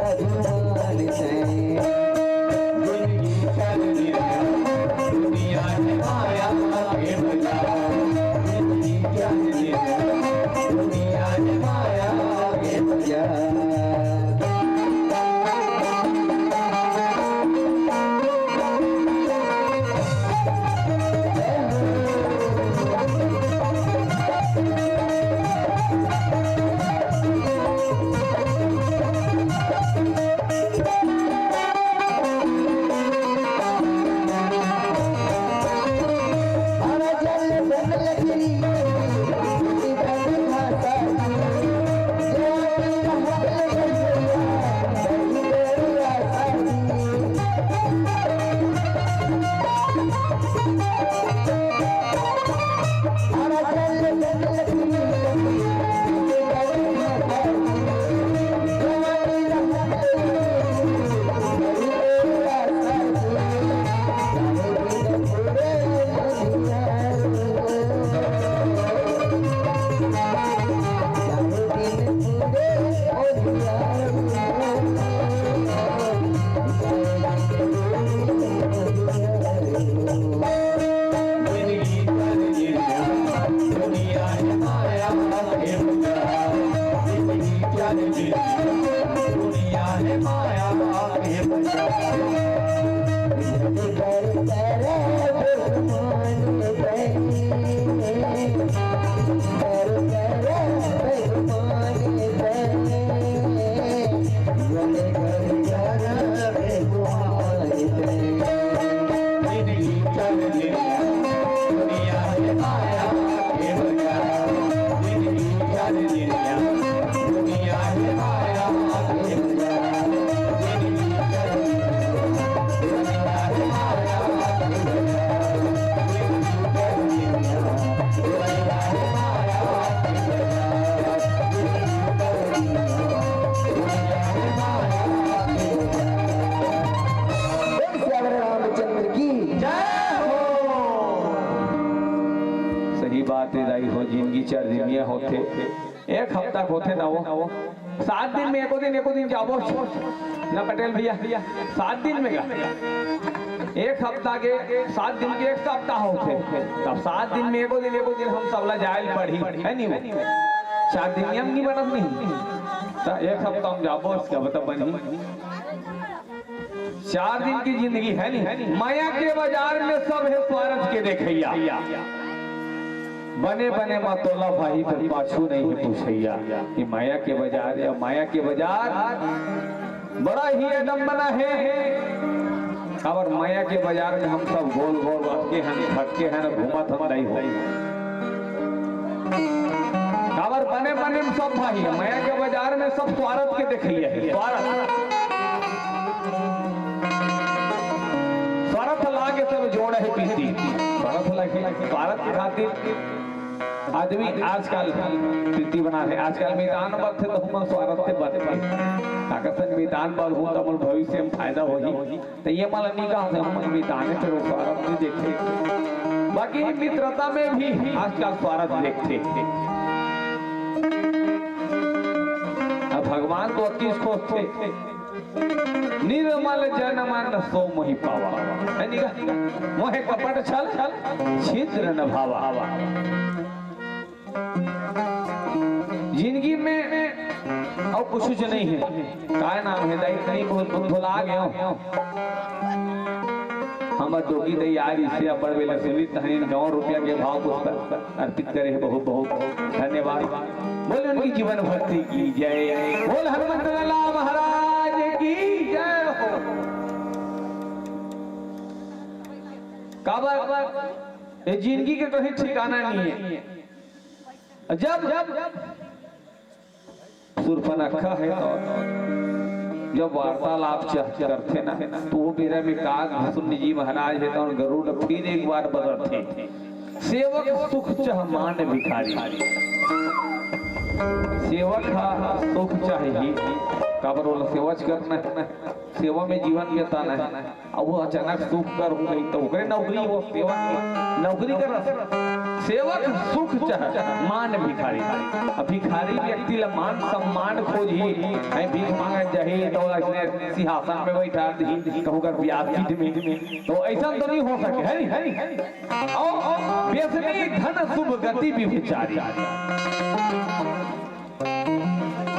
अभिमान तैं। दुनिया में माया के बाजार, दुनिया में माया के बाजार। बोल सियावर रामचंद्र की जय हो। सही बात हे दाई हो, जिंदगी चार दिनिया होथे, एक हफ्ता के होथे ना वो, सात दिन में एको दिन, एको दिन जाबो ना पटेल भैया, सात दिन में का, एक हफ्ता के सात दिन के एक सप्ताह होथे, तब सात दिन में एको दिन, एको दिन हम सबला जायल पड़ही, है नी वो? चार दिन नियम नी बनत नी, त एक हफ्ता हम जाबो, उसके बता बनही। चार दिन की जिंदगी है नी, माया के बाजार में सब हे स्वार्थ के देखइया। बने बने म तोला भाई, फिर पाछू नहीं हे पूछइया। ये माया के बाजार, या माया के बाजार बड़ा ही अडम्बना हे। अउ माया के बाजार में हम सब गोल गोल अटके हन, भटके हन, घूमत हन, नहीं हो। काबर बने बने में सब भाई हे, माया के बाजार में सब स्वार्थ के देखइया हे, स्वार्थ। स्वार्थ लागे सब जोड़ हे प्रीति, स्वार्थ लागे, स्वार्थ के खातिर आदमी आजकल प्रीति बना हे। आजकल मितान बरथे त हमन स्वार्थ से बरथे, अगर सन मितान बरहूं त मोर भविष्य में फायदा होही। त ये मन नी कहा थे, हमन मिताने चलो स्वार्थ नहीं देखे, बाकी मित्रता में भी आजकल स्वार्थ देखथे। अब भगवान तो अति खोजथे, निर्मल जन मन सो मोहि पावा, है नी का? मोहे कपट छल छिद्र न भावा। जिंदगी में अउ कुछ नहीं हे। काय नाम हे दाई? कहीं बहुत भुला गए हो। हमर दोगी तैयारी से अब्बड़ बेला सुनी तहनीन गौर रुपया के भाव पुष्प अर्पित करे हे। बहुत बहुत धन्यवाद। बोल उनकी जीवन भक्ति की जय। बोल हनुमंत लाला महाराज की जय हो। काबर ये जिंदगी के कहीं ठिकाना नहीं हे। जब जब सुरपनखा हे तो जब वार्तालाप चह-, करथे ना, तो वो बेरा में काग भसुंडी जी महाराज हे तो गरुड़ फिर एक बार बदलथे, "सेवक सुख चह मान भिखारी।" सेवक हा सुख चाही, काबर ओला सेवा च करना हे, सेवा में जीवन बिताना हे। अब वो अचानक सुख कर हो गई तो ओकरे नौकरी, वो सेवा के नौकरी करत। सेवक सुख चह मान भिखारी। अब भिखारी व्यक्ति ला मान सम्मान खोजही, कहीं भीख मांगत जाही तो अइसने सिंहासन में बैठा दही, कहूँ कर ब्याह पीठ में, तो अइसन तो नहीं हो सके, है नहीं, है नहीं? और व्यसनी धन शुभ गति व्यभिचारी।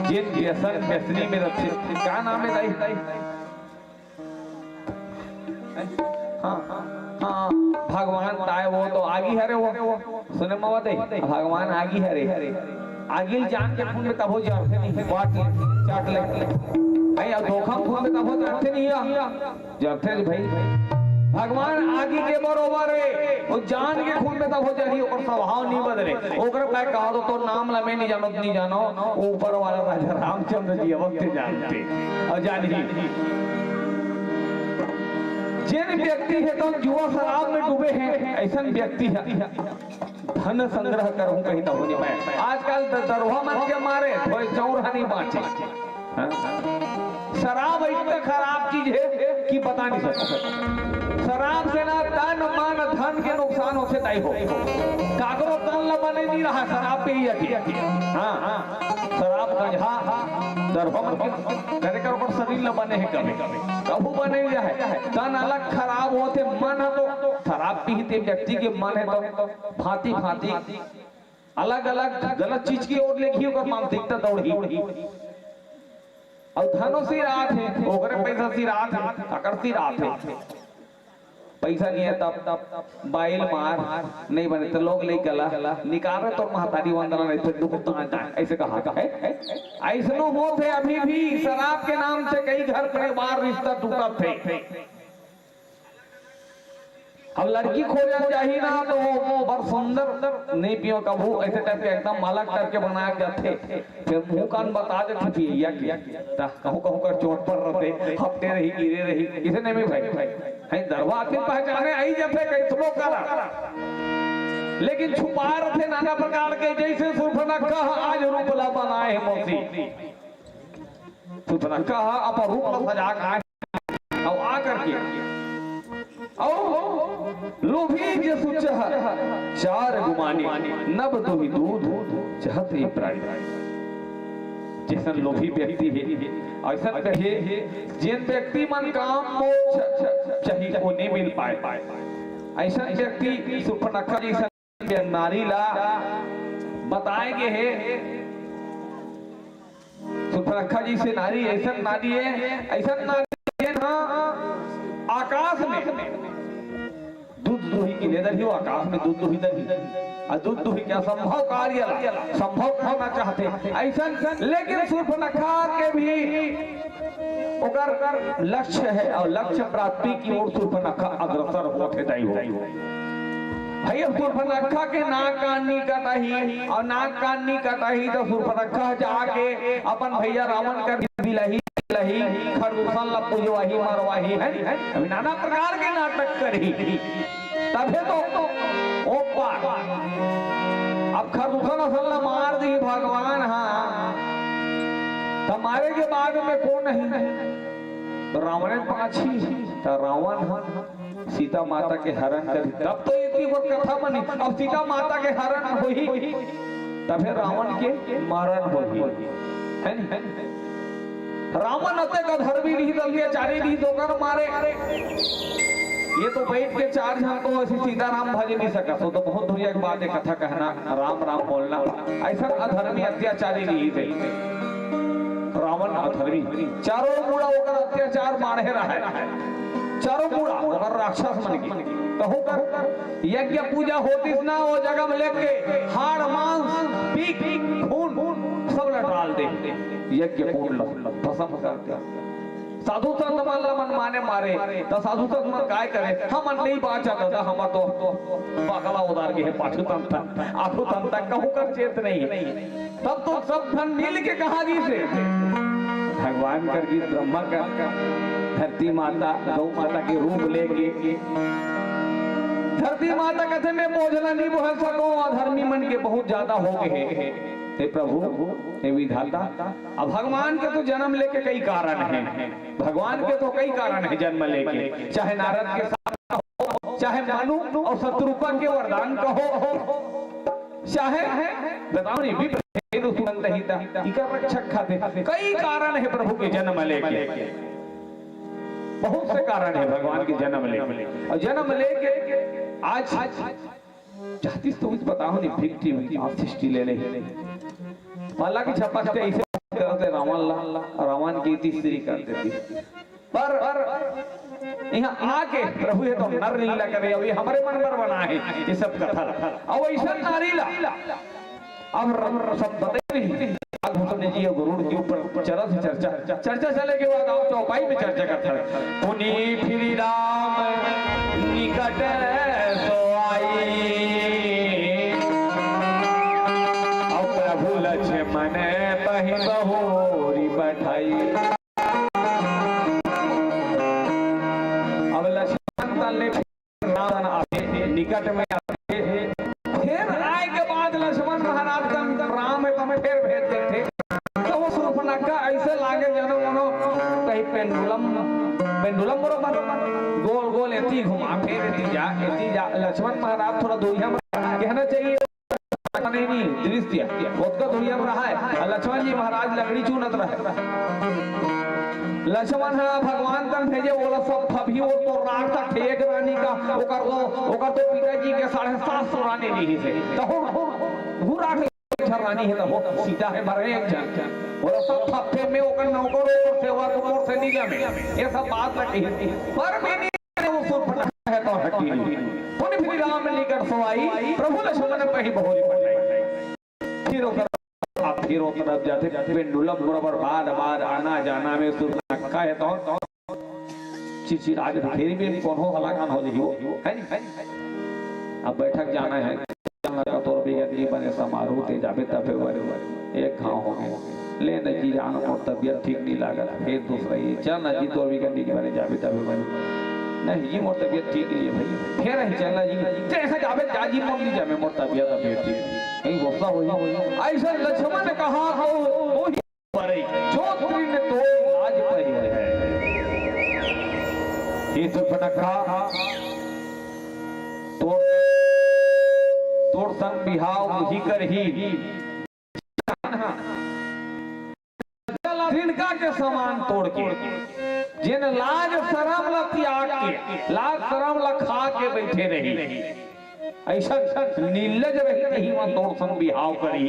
जेन व्यसन व्यसनी में रथे, का नाम है दाई? हाँ, हाँ, भगवान ताय वो तो आगी हरे वो। सुने मवा दे, भगवान आगी हरे। आगी ल जान के फूल में तभो जरथे नहीं, बांट ले, चाट ले। अई, अब धोखा फूल में तभो जरथे नहीं या। जरथे जी भाई। भगवान आगी के बरोबर है, वो जान के फूल में तभो जरही, ओकर स्वभाव नहीं बदले। ओकर पाए कहा तो, तो नाम ला मैं नहीं जानो, नहीं जानो, वो ऊपर वाला राजा रामचंद्र जी अवश्य जानते। और जान ही जेन व्यक्ति हे तो जुआ शराब में डूबे हे, अइसन व्यक्ति हे धन संग्रह करहूं कहीं तभो नहीं पाए। आजकल द-, दरुहा मन के मारे कोई चौर ह नहीं बांचे। हाँ? शराब इतना खराब चीज है कि बता नहीं सकते। शराब से ना तन मन धन के नुकसान होथे ताई हो। काकरो तन ला बने नहीं रहा शराब पी ही। हाँ, हाँ। शराब गंजा दरुहा मन के करे कर ओकर शरीर ला बने हे कभी। कभू बने नहीं रहे। तन अलग खराब होथे, मन ह तो शराब पीही ते व्यक्ति के मन हे तो भांति भांति अलग-अलग गलत चीज की ओर लेगही, ओकर मानसिकता दौड़ही। अउ धनो सिरात हे, ओकरे पैसा सिरात हे, अकर सिरात हे। पैसा नहीं है तब, तब बाइल मार, नहीं बने तो लोग ले गला, निकाल रहे तो महतारी वंदना नहीं तो दुख तो आता है, ऐसे कहा था, है? ऐसनो होत हे अभी भी शराब के नाम से कई घर परिवार रिश्ता टूटत हे। अब लड़की खोजल जाही ना तो वो, वो बड़ सुंदर नहीं पियो कभू, ऐसे टाइप के एकदम अलग टाइप के बना के जाथे। फिर मुंह कान बता देथे पियैया के। ता कहूं कहूं कर चोट पर रहते, हफ्ते रही, गिरे रही, इसे नहीं में भाई। हैं दरुहा आदमी पहचाने आई जाथे कैसनो करा। लेकिन छुपा रथे नाना प्रकार के, जैसे सुर्पनखा आज रूप ला बनाए हे मौसी। सुर्पनखा अपन रूप ला सजा के आए। अउ आ करके, अउ लोभी जसु चह चार गुमानी, नव दुहि दूध चहत ए प्राणी। जैसन लोभी व्यक्ति हे, अइसन व्यक्ति हे, जेन व्यक्ति मन काम मोक्ष चाही, वो नहीं मिल पाए। अइसन व्यक्ति सुर्पनखा जैसन नारी ला बताए गे हे। सुर्पनखा जैसे नारी, अइसन नारी हे, अइसन नारी हे ना, आकाश में दूध दुही के ले दरही, वो आकाश में दूध दुही दरही। अउ दूध दुही के असंभव कार्य ला संभव होना चाहथे अइसन, लेकिन सुर्पनखा के भी ओकर लक्ष्य हे अउ लक्ष्य प्राप्ति की ओर सुर्पनखा अग्रसर होत हे दाई हो। भैया सुर्पनखा के नाक कान नहीं कटाही अउ नाक कान नहीं कटाही तो सुर्पनखा जाके अपन भैया रावण कर दिलही, लही, खरदूषण ला पुजवाही, मरवाही, है नी? अभी नाना प्रकार के नाटक करही। तभे तो ओ पार। अब खरदूषण असन ला मार दी भगवान हा, त मारे के बाद में कोन हे? तो रावणे पाछी, त रावण हा सीता माता के हरण करी, तब तो इतनी बड़ कथा बनी। अब सीता माता के हरण होही, तभे रावण के मरण होही, है नी? रावण अतेक अधर्मी रहिस, अत्याचारी रहिस, ओकर मारे ये तो बैठ के चार झन तो ऐसी सीताराम भज नहीं सका। सो तो बहुत दुनिया की बात है, कथा कहना, राम राम बोलना, ऐसा अधर्मी अत्याचारी रहिस हे। रावण अधर्मी, चारों मुड़ा ओकर अत्याचार माढ़े रहे, चारों मुड़ा ओकर राक्षस मन के। कहूं कर यज्ञ पूजा होतिस ना, वो जगह में लेके हाड़ मांस, पीक, खून सब ला डाल दे, यज्ञ कुंड ला भस्म कर दे। साधु संत मन ला मन माने मारे, त साधु संत मन काय करे? हमन नहीं बांचा दादा, हमर तो बगला उधार गे हे पाछू तन तक, आगू तन तक, कहूं कर चेत नहीं। तब तो सब झन मिल के कहा गिस हे, भगवान कर गिस, ब्रह्मा कर, धरती माता, गौ माता के रूप लेके। धरती माता कथे, मैं बोझ ला नहीं बोहे सकों, अधर्मी मन के बहुत ज्यादा हो गे हे। हे प्रभु, हे विधाता, अब भगवान के तो जन्म लेके कई कारण हे, भगवान के तो कई कारण हे जन्म लेके, चाहे नारद के साथ हो, चाहे मनु अउ शतरूपा के वरदान कहो, चाहे बताओ नहीं, विप्र सुनंत ही था, इकर रक्षक खातिर कई कारण है प्रभु के जन्म लेके, बहुत से कारण है भगवान के जन्म लेके। और जन्म लेके आज चाहतीस तो कुछ बताओ नहीं, भिक्टी हुई आप सृष्टि ले ले। पाला की छपक के इसे करते रावण ला, रावण की तीसरी कर देती। पर यहाँ आके प्रभु ये तो नर लीला करे, अब ये हमरे मन पर बना है ये सब कथा। अब ऐसा नारी ला, अब र-, सब बते नहीं। आज भूषण जी और गरुड़ के ऊपर चला से चर्चा, चर्चा चले के बाद आओ चौपाई में चर्चा करता है। पुनि फिरि राम निकट सो आई, अब प्रभु लक्ष्मण पहि बहुरी पठाई। अब लक्ष्मण तले राम आथे, निकट में आथे, फिर आए के बाद लक्ष्मण महाराज का राम है तो फिर भेज देते। तो वो शूर्पणखा ऐसे लागे जनो मनो कहीं पेंडुलम, पेंडुलम बरोबर गोल गोल एती घुमा, फिर एती जा, एती जा। लक्ष्मण महाराज थोड़ा दूरिया में कहना चाहिए। नहीं, नहीं, दृश्य, ओतका दूरिया में रहा है। और लक्ष्मण जी महाराज लकड़ी चुनत रहे। लक्ष्मण हा भगवान तन भेजे, ओला सब फबही, वो तो राग तक एक रानी का, ओकर वो, ओकर तो पिताजी के साढ़े सात सौ रानी नहीं से। तो हु, हु, हु राग एक रानी है, तो हो, सीता है, मरे एक जन। ओला सब फबे में ओकर नौकर, ओकर सेवा को मोर से नहीं जामे। ये सब बात लगी। पर भी नहीं, वो शूर्पणखा है तो हटी नहीं। पुनि फिरि राम निकट सो आई, प्रभु लक्ष्मण पहि बहुरी पठाई। फिर ओकर, अब फिर ओ तरफ जाथे, पेंडुलम बरोबर बार बार आना जाना में शूर्पणखा है तो, तो चिचिरा के फेरी में कोनो हलाकान हो जाही, है नी? अब बैठक जाना है, चलना का तोर बिगत नहीं बने समारोह ते जाबे तबे बने, एक घाव हो गए। ले न जी जान, मोर तबियत ठीक नहीं लागत, फिर दूसरा ये, चल न जी तोर बिगत नहीं बने जाबे तबे बने। नहीं जी मोर तबियत ठीक नहीं है भाई, फिर ही चल न जी, जैसे जाबे जा जी, मोर नहीं जाबे, मोर तबियत अभी ठीक नहीं। कहीं गुस्सा हो ही। ऐसा लक्ष्मण कहा हो, वही परे, जो तृण तो लाज परी है। हे शूर्पणखा, तोर, तोर संग बिहाव उही करही। तिनका के समान तोड़ के, जेन लाज शरम ला त्याग के, लाज शरम ला खा के बैठे रही। ऐसा निर्लज रही, नहीं वहां तोर संग बिहाव करी।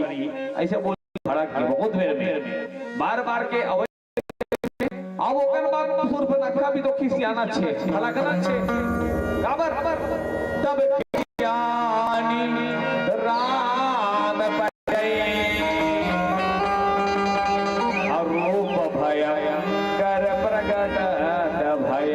ऐसे बोल भड़क के बहुत बेर में, बार बार के अवै-, अब ओकर बाद शूर्पणखा भी तो खिसियाना छे, भड़कना छे। काबर? तब खिसियानी राम पै, और रूप भयंकर प्रगट भय।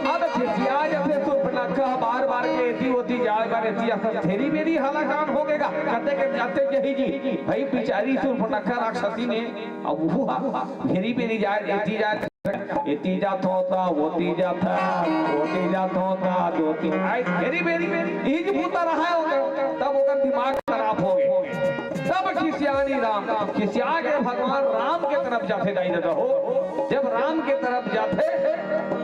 अब खिसिया जैसे शूर्पणखा बार बार के एती ओती जाए बर एती असन धेरी बेरी हलाकान हो गेगा। कते के जाते जही जी, भाई बिचारी शूर्पणखा राक्षसी ने, अब वो धेरी बेरी जाए, एती जाए, एती जात होता, ओती जात, ओती जात होता, जोती, आई धेरी बेरी, इही जी भूता रहा है ओकर, तब ओकर दिमाग खराब हो गए। तब खिसियानी राम, खिसिया के भगवान राम के तरफ जाते दाई दादा हो, जब राम के तरफ जाते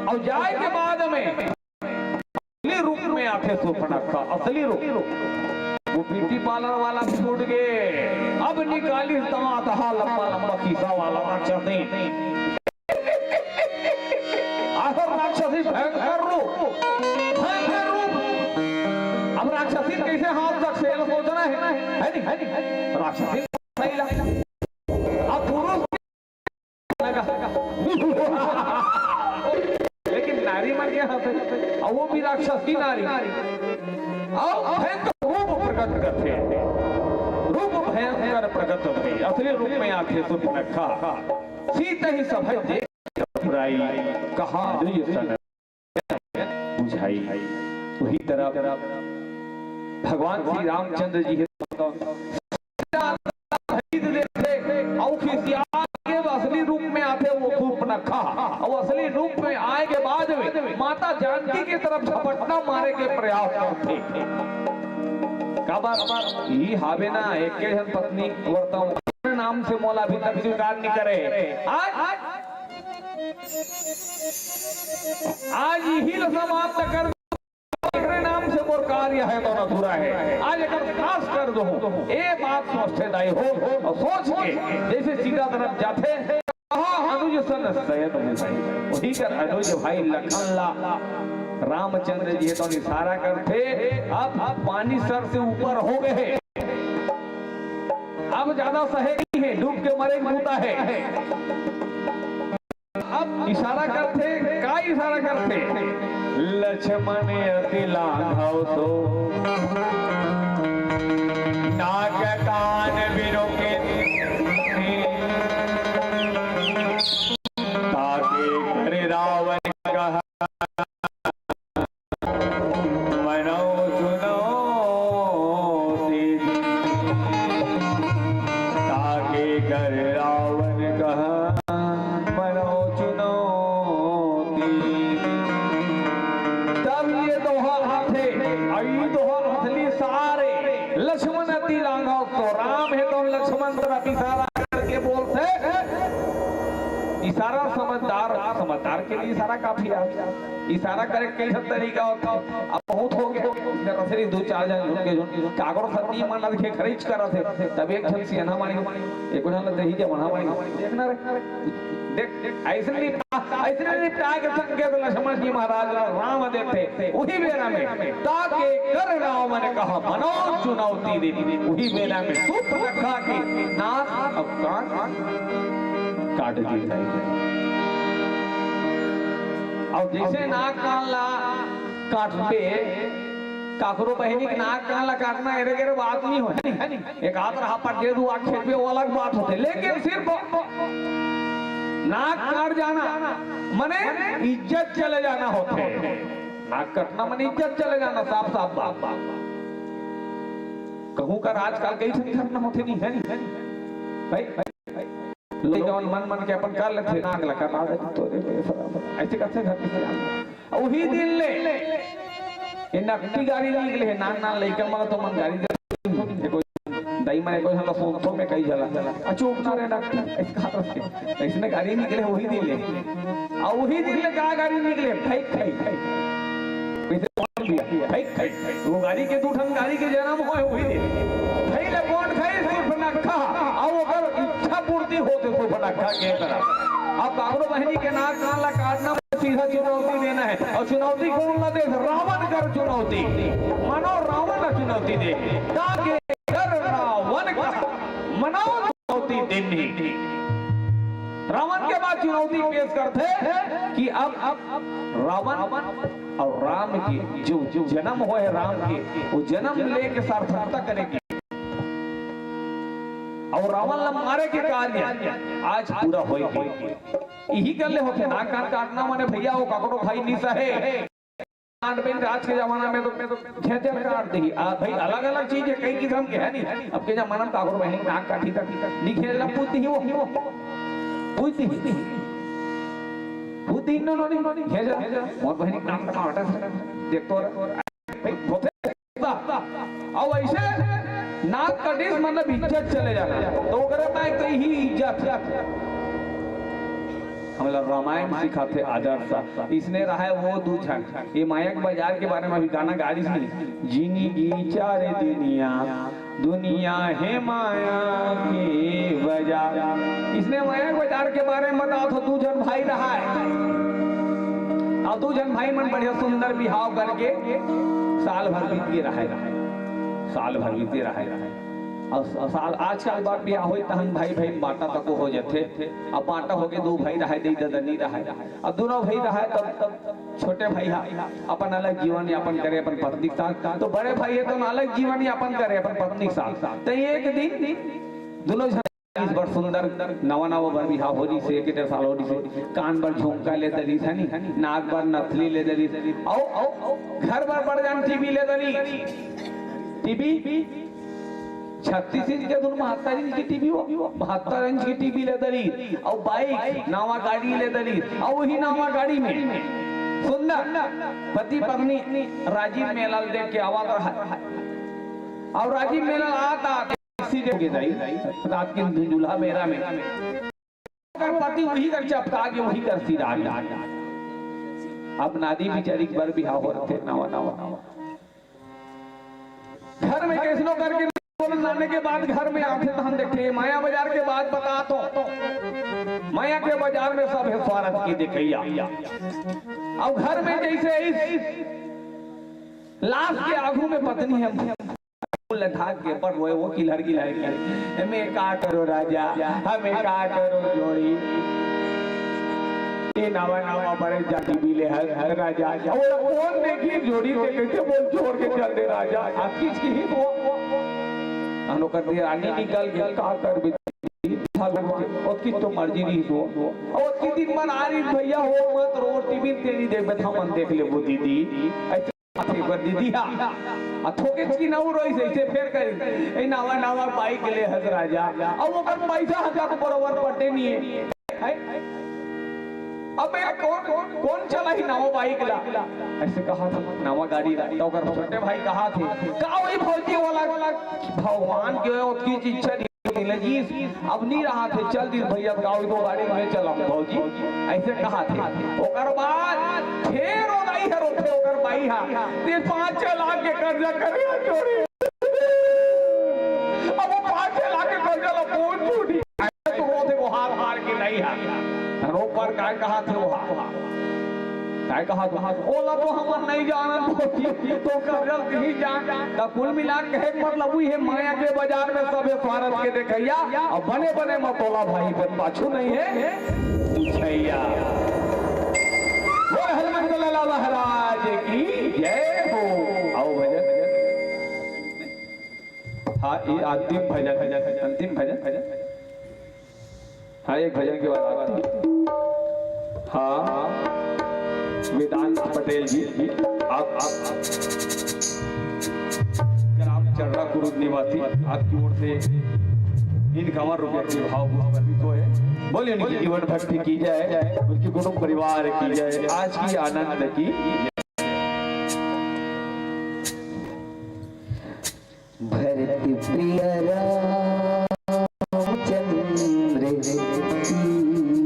और जाए के बाद में असली रूप में आथे शूर्पणखा, असली रूप। वो ब्यूटी पार्लर वाला छूट गए, अब निकाली दांत हा लंबा लंबा खीसा वाला राक्षसी। आखिर राक्षसी भयंकर रूप, भयंकर रूप। अब राक्षसी कैसे हाथ तक से सोचना है, है नहीं? राक्षसी सही लगा। अब पुरुष लेकिन नारी मन के हाथ है, और वो भी राक्षसी नारी। और भयंकर रूप प्रकट करते हैं, रूप भयंकर प्रकट होते हैं, असली रूप में आके शूर्पणखा। सीत ही सभय देख चतुराई, कहा अनुज सन बुझाई। वही तरह भगवान श्री रामचंद्र जी है, खरीद लेथे, अउ खिसिया के असली रूप में आथे वो शूर्पणखा, अउ असली रूप में आए के बाद में माता जानकी के तरफ झपटना मारे के प्रयास करथे। काबर? ई हावे ना, एक झन पत्नी वर्तमान नाम से मोला अभी तक स्वीकार नहीं करे। आज, आज यही समाप्त कर एकरे नाम से मोर का कार्य हे तौन अधूरा हे, आज एकर नाश कर दूहूं। ए बात सोचथे दाई हो, अउ सोच के जइसे सीता तरफ जाथे, कहा अनुज सन सयन उठाई। उही कर अनुज भाई लखन ला रामचंद्र जी हे तौन इशारा करथे, अब पानी सर से ऊपर हो गे हे, अब जादा सहे नइ हे, डूब के मरे के बूता हे। अब इशारा करथे, का इशारा करथे? लक्ष्मण अति लाघव सो, नाग कान बिनु कीन्ही। ताके कर रावण कहा, मनो चुनौती। ताके कर रावण कहा, मनो चुनौती। तब ये दोहा आथे, अउ ये दोहा असली सारे लक्ष्मण अति लाघव सो, राम हे तौन लक्ष्मण तरफ इशारा करके बोलथे। इशारा समझदार, समझदार के लिए इशारा काफी हे। इशारा करे के कई ठन तरीका होथे। अब बहुत हो गे, इसने रसरी दू चार झन झुन के झुन, काकरो संगी मन ला देखे खरीच करत हे, तब एक झन सियाना मानी, एको झन ला देही जे मना मानी, देखना रे, देख, अइसने निपटा, अइसने निपटा के संकेत लक्ष्मण जी महाराज ला राम देथे। उही बेरा में ताके कर रावण कहा, मनो चुनौती दे, उही बेरा में सूर्पनखा के नाक अउ कान काट दिए। अउ जइसे नाक कान ला काटबे, काकरो बहिनी के नाक कान ला काटना एरे गेरे बात नइ होय, हे नी? एक हाथ रहा पर दे दू, आ खेपे, वो अलग बात होथे, लेकिन सिर्फ नाक काट जाना मने इज्जत चले जाना होथे। नाक कटना मने इज्जत चले जाना, साफ साफ बात। कहूं कर आजकल कई ठन घटना होथे, नइ हे नी? भाई, भाई, लोग जवन मन मन के अपन कर लेथे, नाक ला कटा देथे, तोरे रे सराबर। अइसे कथे घर के सियान। अउ उही दिन ले ये नकटी गारी निकले हे, नान नान लइका मन तो मन गारी दे, एको दाई मन एको झन ला सोनथो में कई झन ला, "आ चुप ना रे नकटी," अइसे कहा रथे। अइसने गारी निकले उही दिन ले। अउ उही दिन ले का गारी निकले? भई खई। कइसे बोल दिया? भई खई। वो गारी के दू ठन गारी के जनम होय उही दिन। भई ले कोन खई? सूर्पनखा। अउ ओकर इच्छा पूर्ति होथे सूर्पनखा के तरफ। अब काकरो बहिनी के नाक कान ला काटना सीधा चुनौती देना हे। अउ चुनौती कोन ला दे? रावण कर चुनौती। मनो रावण ला चुनौती दे। ताके कर रावण कहा, मनो चुनौती देनी। रावण के बाद चुनौती पेश करथे कि अब, अब रावण अउ राम के जो, जो जनम होय हे राम के, वो जनम लेके सार्थकता करे के। अउ रावण ला मारे के कार्य आज पूरा होय हे। इही कर ले होथे, नाक कान काटना मने भइया वो काकरो भाई नइ सहे। काट बेन आज के जमाना में तो घेंचर काट देही। आ भाई अलग-अलग चीज हे, कई किसम के हे नी। अब के जमाना में काकरो बहिनी नाक काटही त नइ घेंचर ला पूछ देही वो। पूछ देही। पूछ देही नो, नो, नी, घेंचर। मोर बहिनी नाक काटे हे। देख तो भाई होथे। अउ अइसे नाक कटिस मतलब इज्जत चले जाना। त ओकरे पाय कहीं इज्जत। हमला रामायण सिखाथे आदर्श। इसने रहय वो दू झन। ये माया के बाजार के बारे में अभी गाना गा रही थी। जिनगी चार दुनिया, दुनिया हे माया के बाजार। इसने माया के बाजार के बारे में बतावत हे, दू झन भाई रहय। अउ दू झन भाई मन बढ़िया सुंदर बिहाव करके साल भर बीत गे रहय। साल भर बीत गे रहय। अउ स-, साल, आजकल बार बिहाव होय तहन भाई भाई बांटा तको हो जाथे। अब बांटा होगे, दू भाई रहय, दई ददा नइ रहय। अब दूनों भाई रहय, तब, तब छोटे भाई हा अपन अलग जीवन यापन करे अपन पत्नी के साथ, तो बड़े भाई हे तो अलग जीवन यापन करे अपन पत्नी के साथ। त एक दिन दूनों झन इस बर सुंदर नवा नवा बर बिहाव हो रहिसे, एक डेढ़ साल हो रहिसे, कान बर झुमका ले दलिस हे नी, नाक बर नथली ले दलिस, अउ, अउ घर बर बड़ जान टीवी ले दलिस। टीवी छत्तीस इंच के धुन बहत्तर इंच के टीवी हो, बहत्तर इंच के टीवी ले दलिस, अउ बाइक नवा गाड़ी ले दलिस, अउ वही नवा गाड़ी में सुंदर पति पत्नी राजीव मेलाल देख के आवत रहय। अउ राजीव मेलाल आत आत सीधे हो गे दाई, रात के धुंधुला बेरा में। ओकर पति उही कर चपका गे, उही कर सिरा गे। अब नारी बिचारी के बर बिहाव होथे नवा नवा। घर में कैसनो करके बोल जाने के बाद घर में आथे, तहन देखथे, मया बजार के बात बतात हों। मया के बजार में सब हे स्वारथ के देखइया। अउ घर में जइसे इस लाश के आगू में पत्नी हे, मुंह लटका के पर रोए, वो किलहर किलहर के, "मैं का करों राजा, हमें का करों जोड़ी, ये नवा नवा बड़े जाति मिले हे राजा।" अउ कोन देखही जोड़ी, ते कइसे बोल छोड़ के चल दे राजा, अतकिच किहिस वो। अउ ओकर देरानी निकल गे, का करबे, ओतकिच तो मर्जी रहिस वो। अउ ओतकी दिन मन आ रहिस भइया हो, मत रो, टीवी तेरी देखबे, हमन देख लेबो दीदी। अइसे बात हे, पर दीदी हा, आ थोकेच कि नउ रोइस, अइसे फेर कहिस, "ए नवा नवा बाइक ले हस राजा।" अउ ओकर पइसा हर बरोबर पटे नइ हे। हैं? अबे कोन, कोन चलाही नवा बाइक ला? अइसे कहाथे, नवा गाड़ी ला। त ओकर छोटे भाई कहाथे, "का होही भौजी वाला, भगवान के ओतकी इच्छा नइ हे, अब नइ रहत हे, चल दिस भइया, का होही, तो गाड़ी में चलाहूं भौजी।" अइसे कहाथे। ओकर बाद फेर ओ दाई हर उठे, ओकर बाई हा, "ते पाँच छह लाख के कर्जा करे हे जोड़ी।" अब वो पाँच छह लाख के कर्जा ला कोन छूटी? अइसे तो रोथे वो हार हार के दाई हा। रो पर काय कहाथे वो हा? काय कहाथे? ओला तो हमन नइ जानन, तो कर्जा दिही जान। त कुल मिला के कहे के मतलब उही हे, मया के बजार में सब हे स्वारथ के देखइया, अउ बने बने म तोला भाई बन पाछू नइ हे पूछइया। बोल हनुमंत लाला महाराज की जय हो। आओ भजन। हाँ, ये अंतिम भजन, भजन, अंतिम भजन, भजन। हाँ, एक भजन के बाद आरती। हाँ, वेदांत पटेल जी, आप, आप ग्राम चर्रा कुरुद निवासी, आपकी ओर से इक्यावन रुपये की भावपूर्ण अर्पित हो है। बोलिए उनकी जीवन भक्ति की जय, उनके कुटुंब परिवार की जय, आज की आनंद की जय। भरत प्रिय रामचंद्र की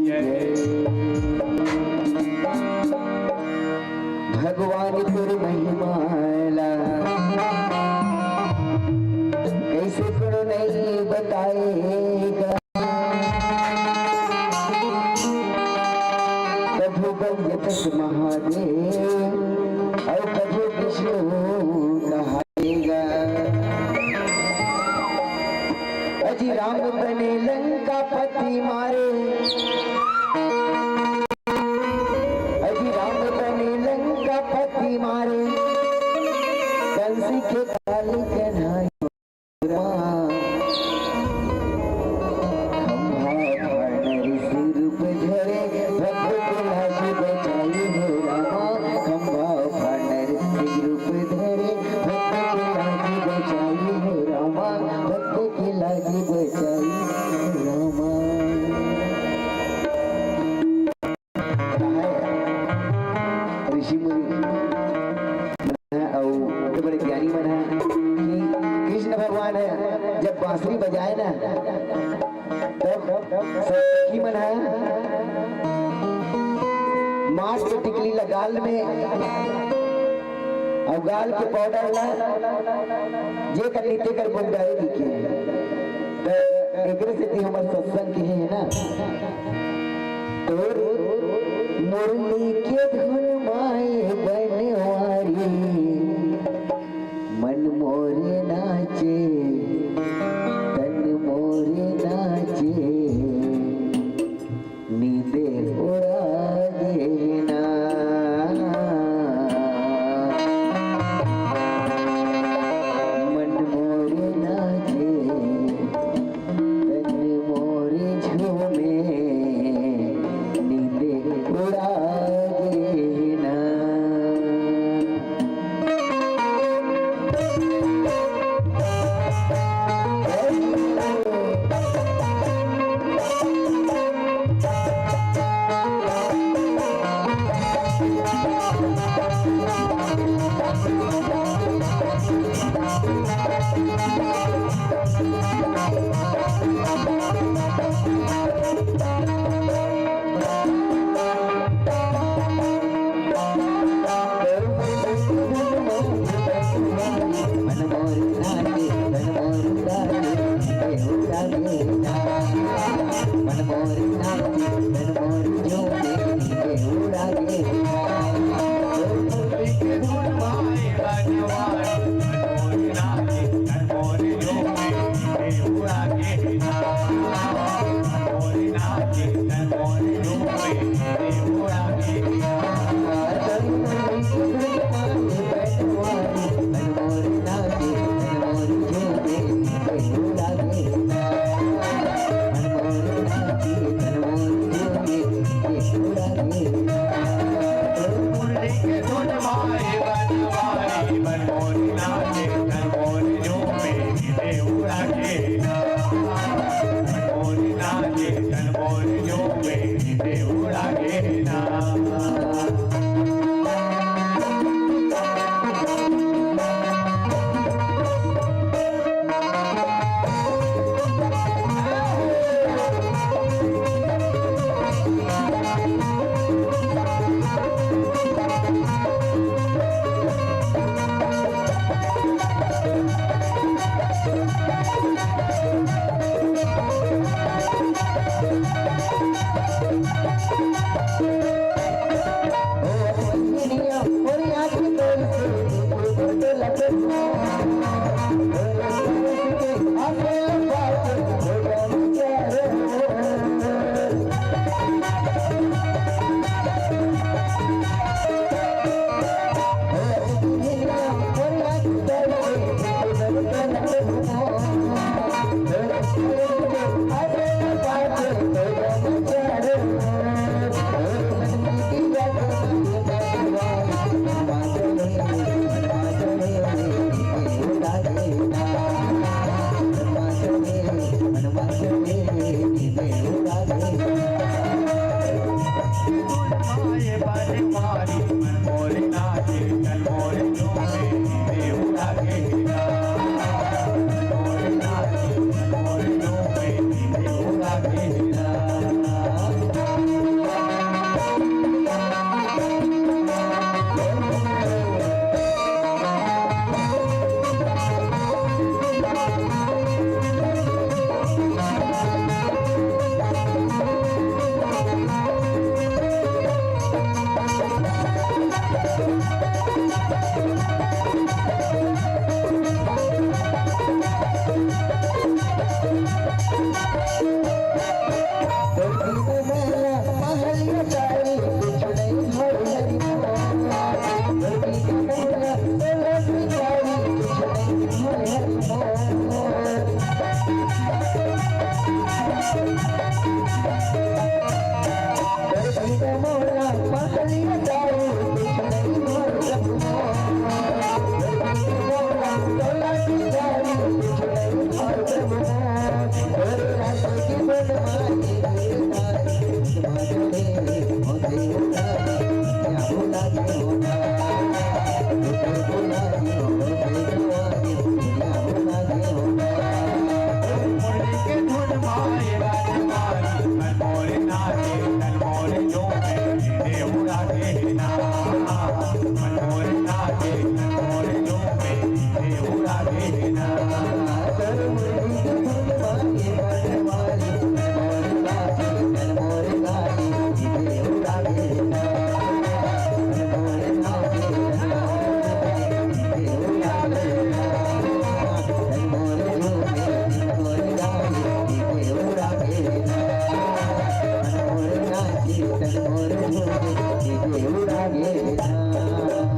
जय। भगवान तोर महिमा ला कइसे कोनो नइ बताएगा। कभू बलियदस महादेव अउ कभू विष्णु कहाएगा। अजी राम बने लंका पति मारे, अजी राम बने लंका पति मारे, कंस के काल कन्हाई। खंभा फाड़ नरसिंह रूप धरे, भक्त के लाज बचाई हो रामा। खंभा फाड़ नरसिंह रूप धरे, भक्त के लाज बचाई हो रामा। भक्त के लाज बचाई हो रामा। ऋषि मुनि मन ह अउ बड़े बड़े ज्ञानी मन ह कि कृष्ण भगवान ह जब बांसुरी बजाए ना, तब सखी मन ह माथ के टिकली ला गाल में अउ गाल के पाउडर ला जे कर नीते कर गुंडाए दिखे। त एकरे सेती हमर सत्संग के हे ना, तोर मुरली के धुन माए बनवारी, मन मोरे नाचे, तन मोरे नाचे, नींदे उड़ा गे ना। मन मोरे नाचे, तन मोरे झूमे, नींदे उड़ा गे ना।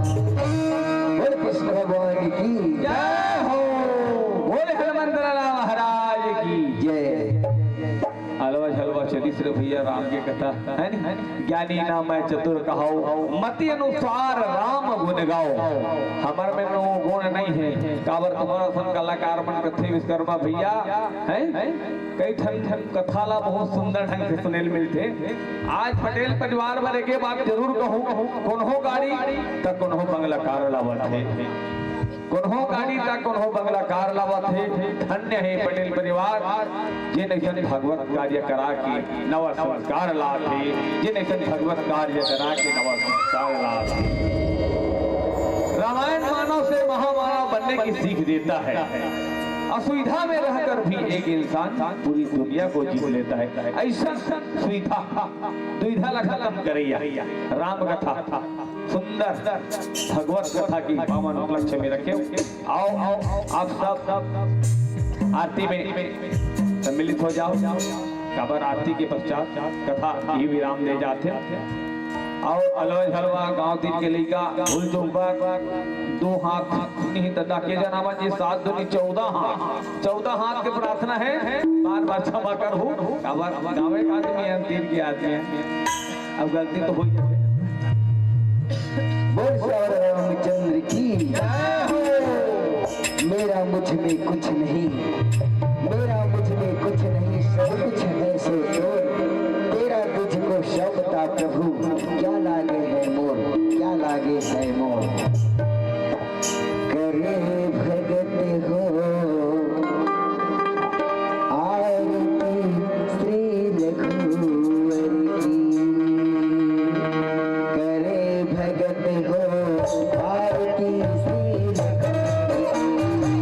बोल कृष्ण भगवान की जय हो। बोल हनुमंत लाला महाराज की जय। हलवा झलवा चलिस रे भैया राम के कथा, है नी? ज्ञानी ना मैं चतुर कहाऊ, मति अनुसार राम गुण गाओ। हमर में नो गुण नहीं है, काबर तुम्हारा सन कलाकार मन कथे विश्वकर्मा भैया, हैं? कई ठन ठन कथा ला बहुत सुंदर ढंग से सुने ल मिलथे। आज पटेल परिवार बर एके बात जरूर कहूँ, कोनो गाड़ी त कोनो बंगला कार लावत हे, कोनो गाड़ी त कोनो बंगला कार लावत हे। धन्य हे पटेल परिवार, जेन अइसन भगवत कार्य करा के नवा संस्कार लात हे, जेन अइसन भगवत कार्य करा के नवा संस्कार लात हे। रामायण मानव से महामानव बनने की सीख देता है। असुविधा में रहकर भी एक इंसान पूरी दुनिया को जीत लेता है। ऐसा सुविधा, दुविधा ला खत्म करैया राम कथा, सुंदर भगवत कथा की पावन उपलक्ष्य में रखे। आओ, आओ, आप सब आरती में सम्मिलित हो जाओ। काबर आरती के पश्चात कथा ही विराम दे जाथे। अउ अलवा झलवा गांव दिन के लइका भूल चूक बर दो हाथ नहीं त डाके जना मन जी, सात दूनी चौदह हाथ, चौदह हाथ के प्रार्थना हे। बार बार क्षमा करहू, काबर गाँवे के आदमी हे, तीर के आदमी हे, अब गलती तो हो ही जाथे। बोल श्यावर रामचंद्र की। मेरा मुझ में कुछ नहीं, मेरा मुझ में कुछ नहीं, सब कुछ है सो तोर। तेरा तुझको सौंपता प्रभु, क्या लागे है मोर, क्या लागे है मोर। करे भगत हो आरती श्री रघुवर की, करे भगत हो आरती श्री रघुवर की।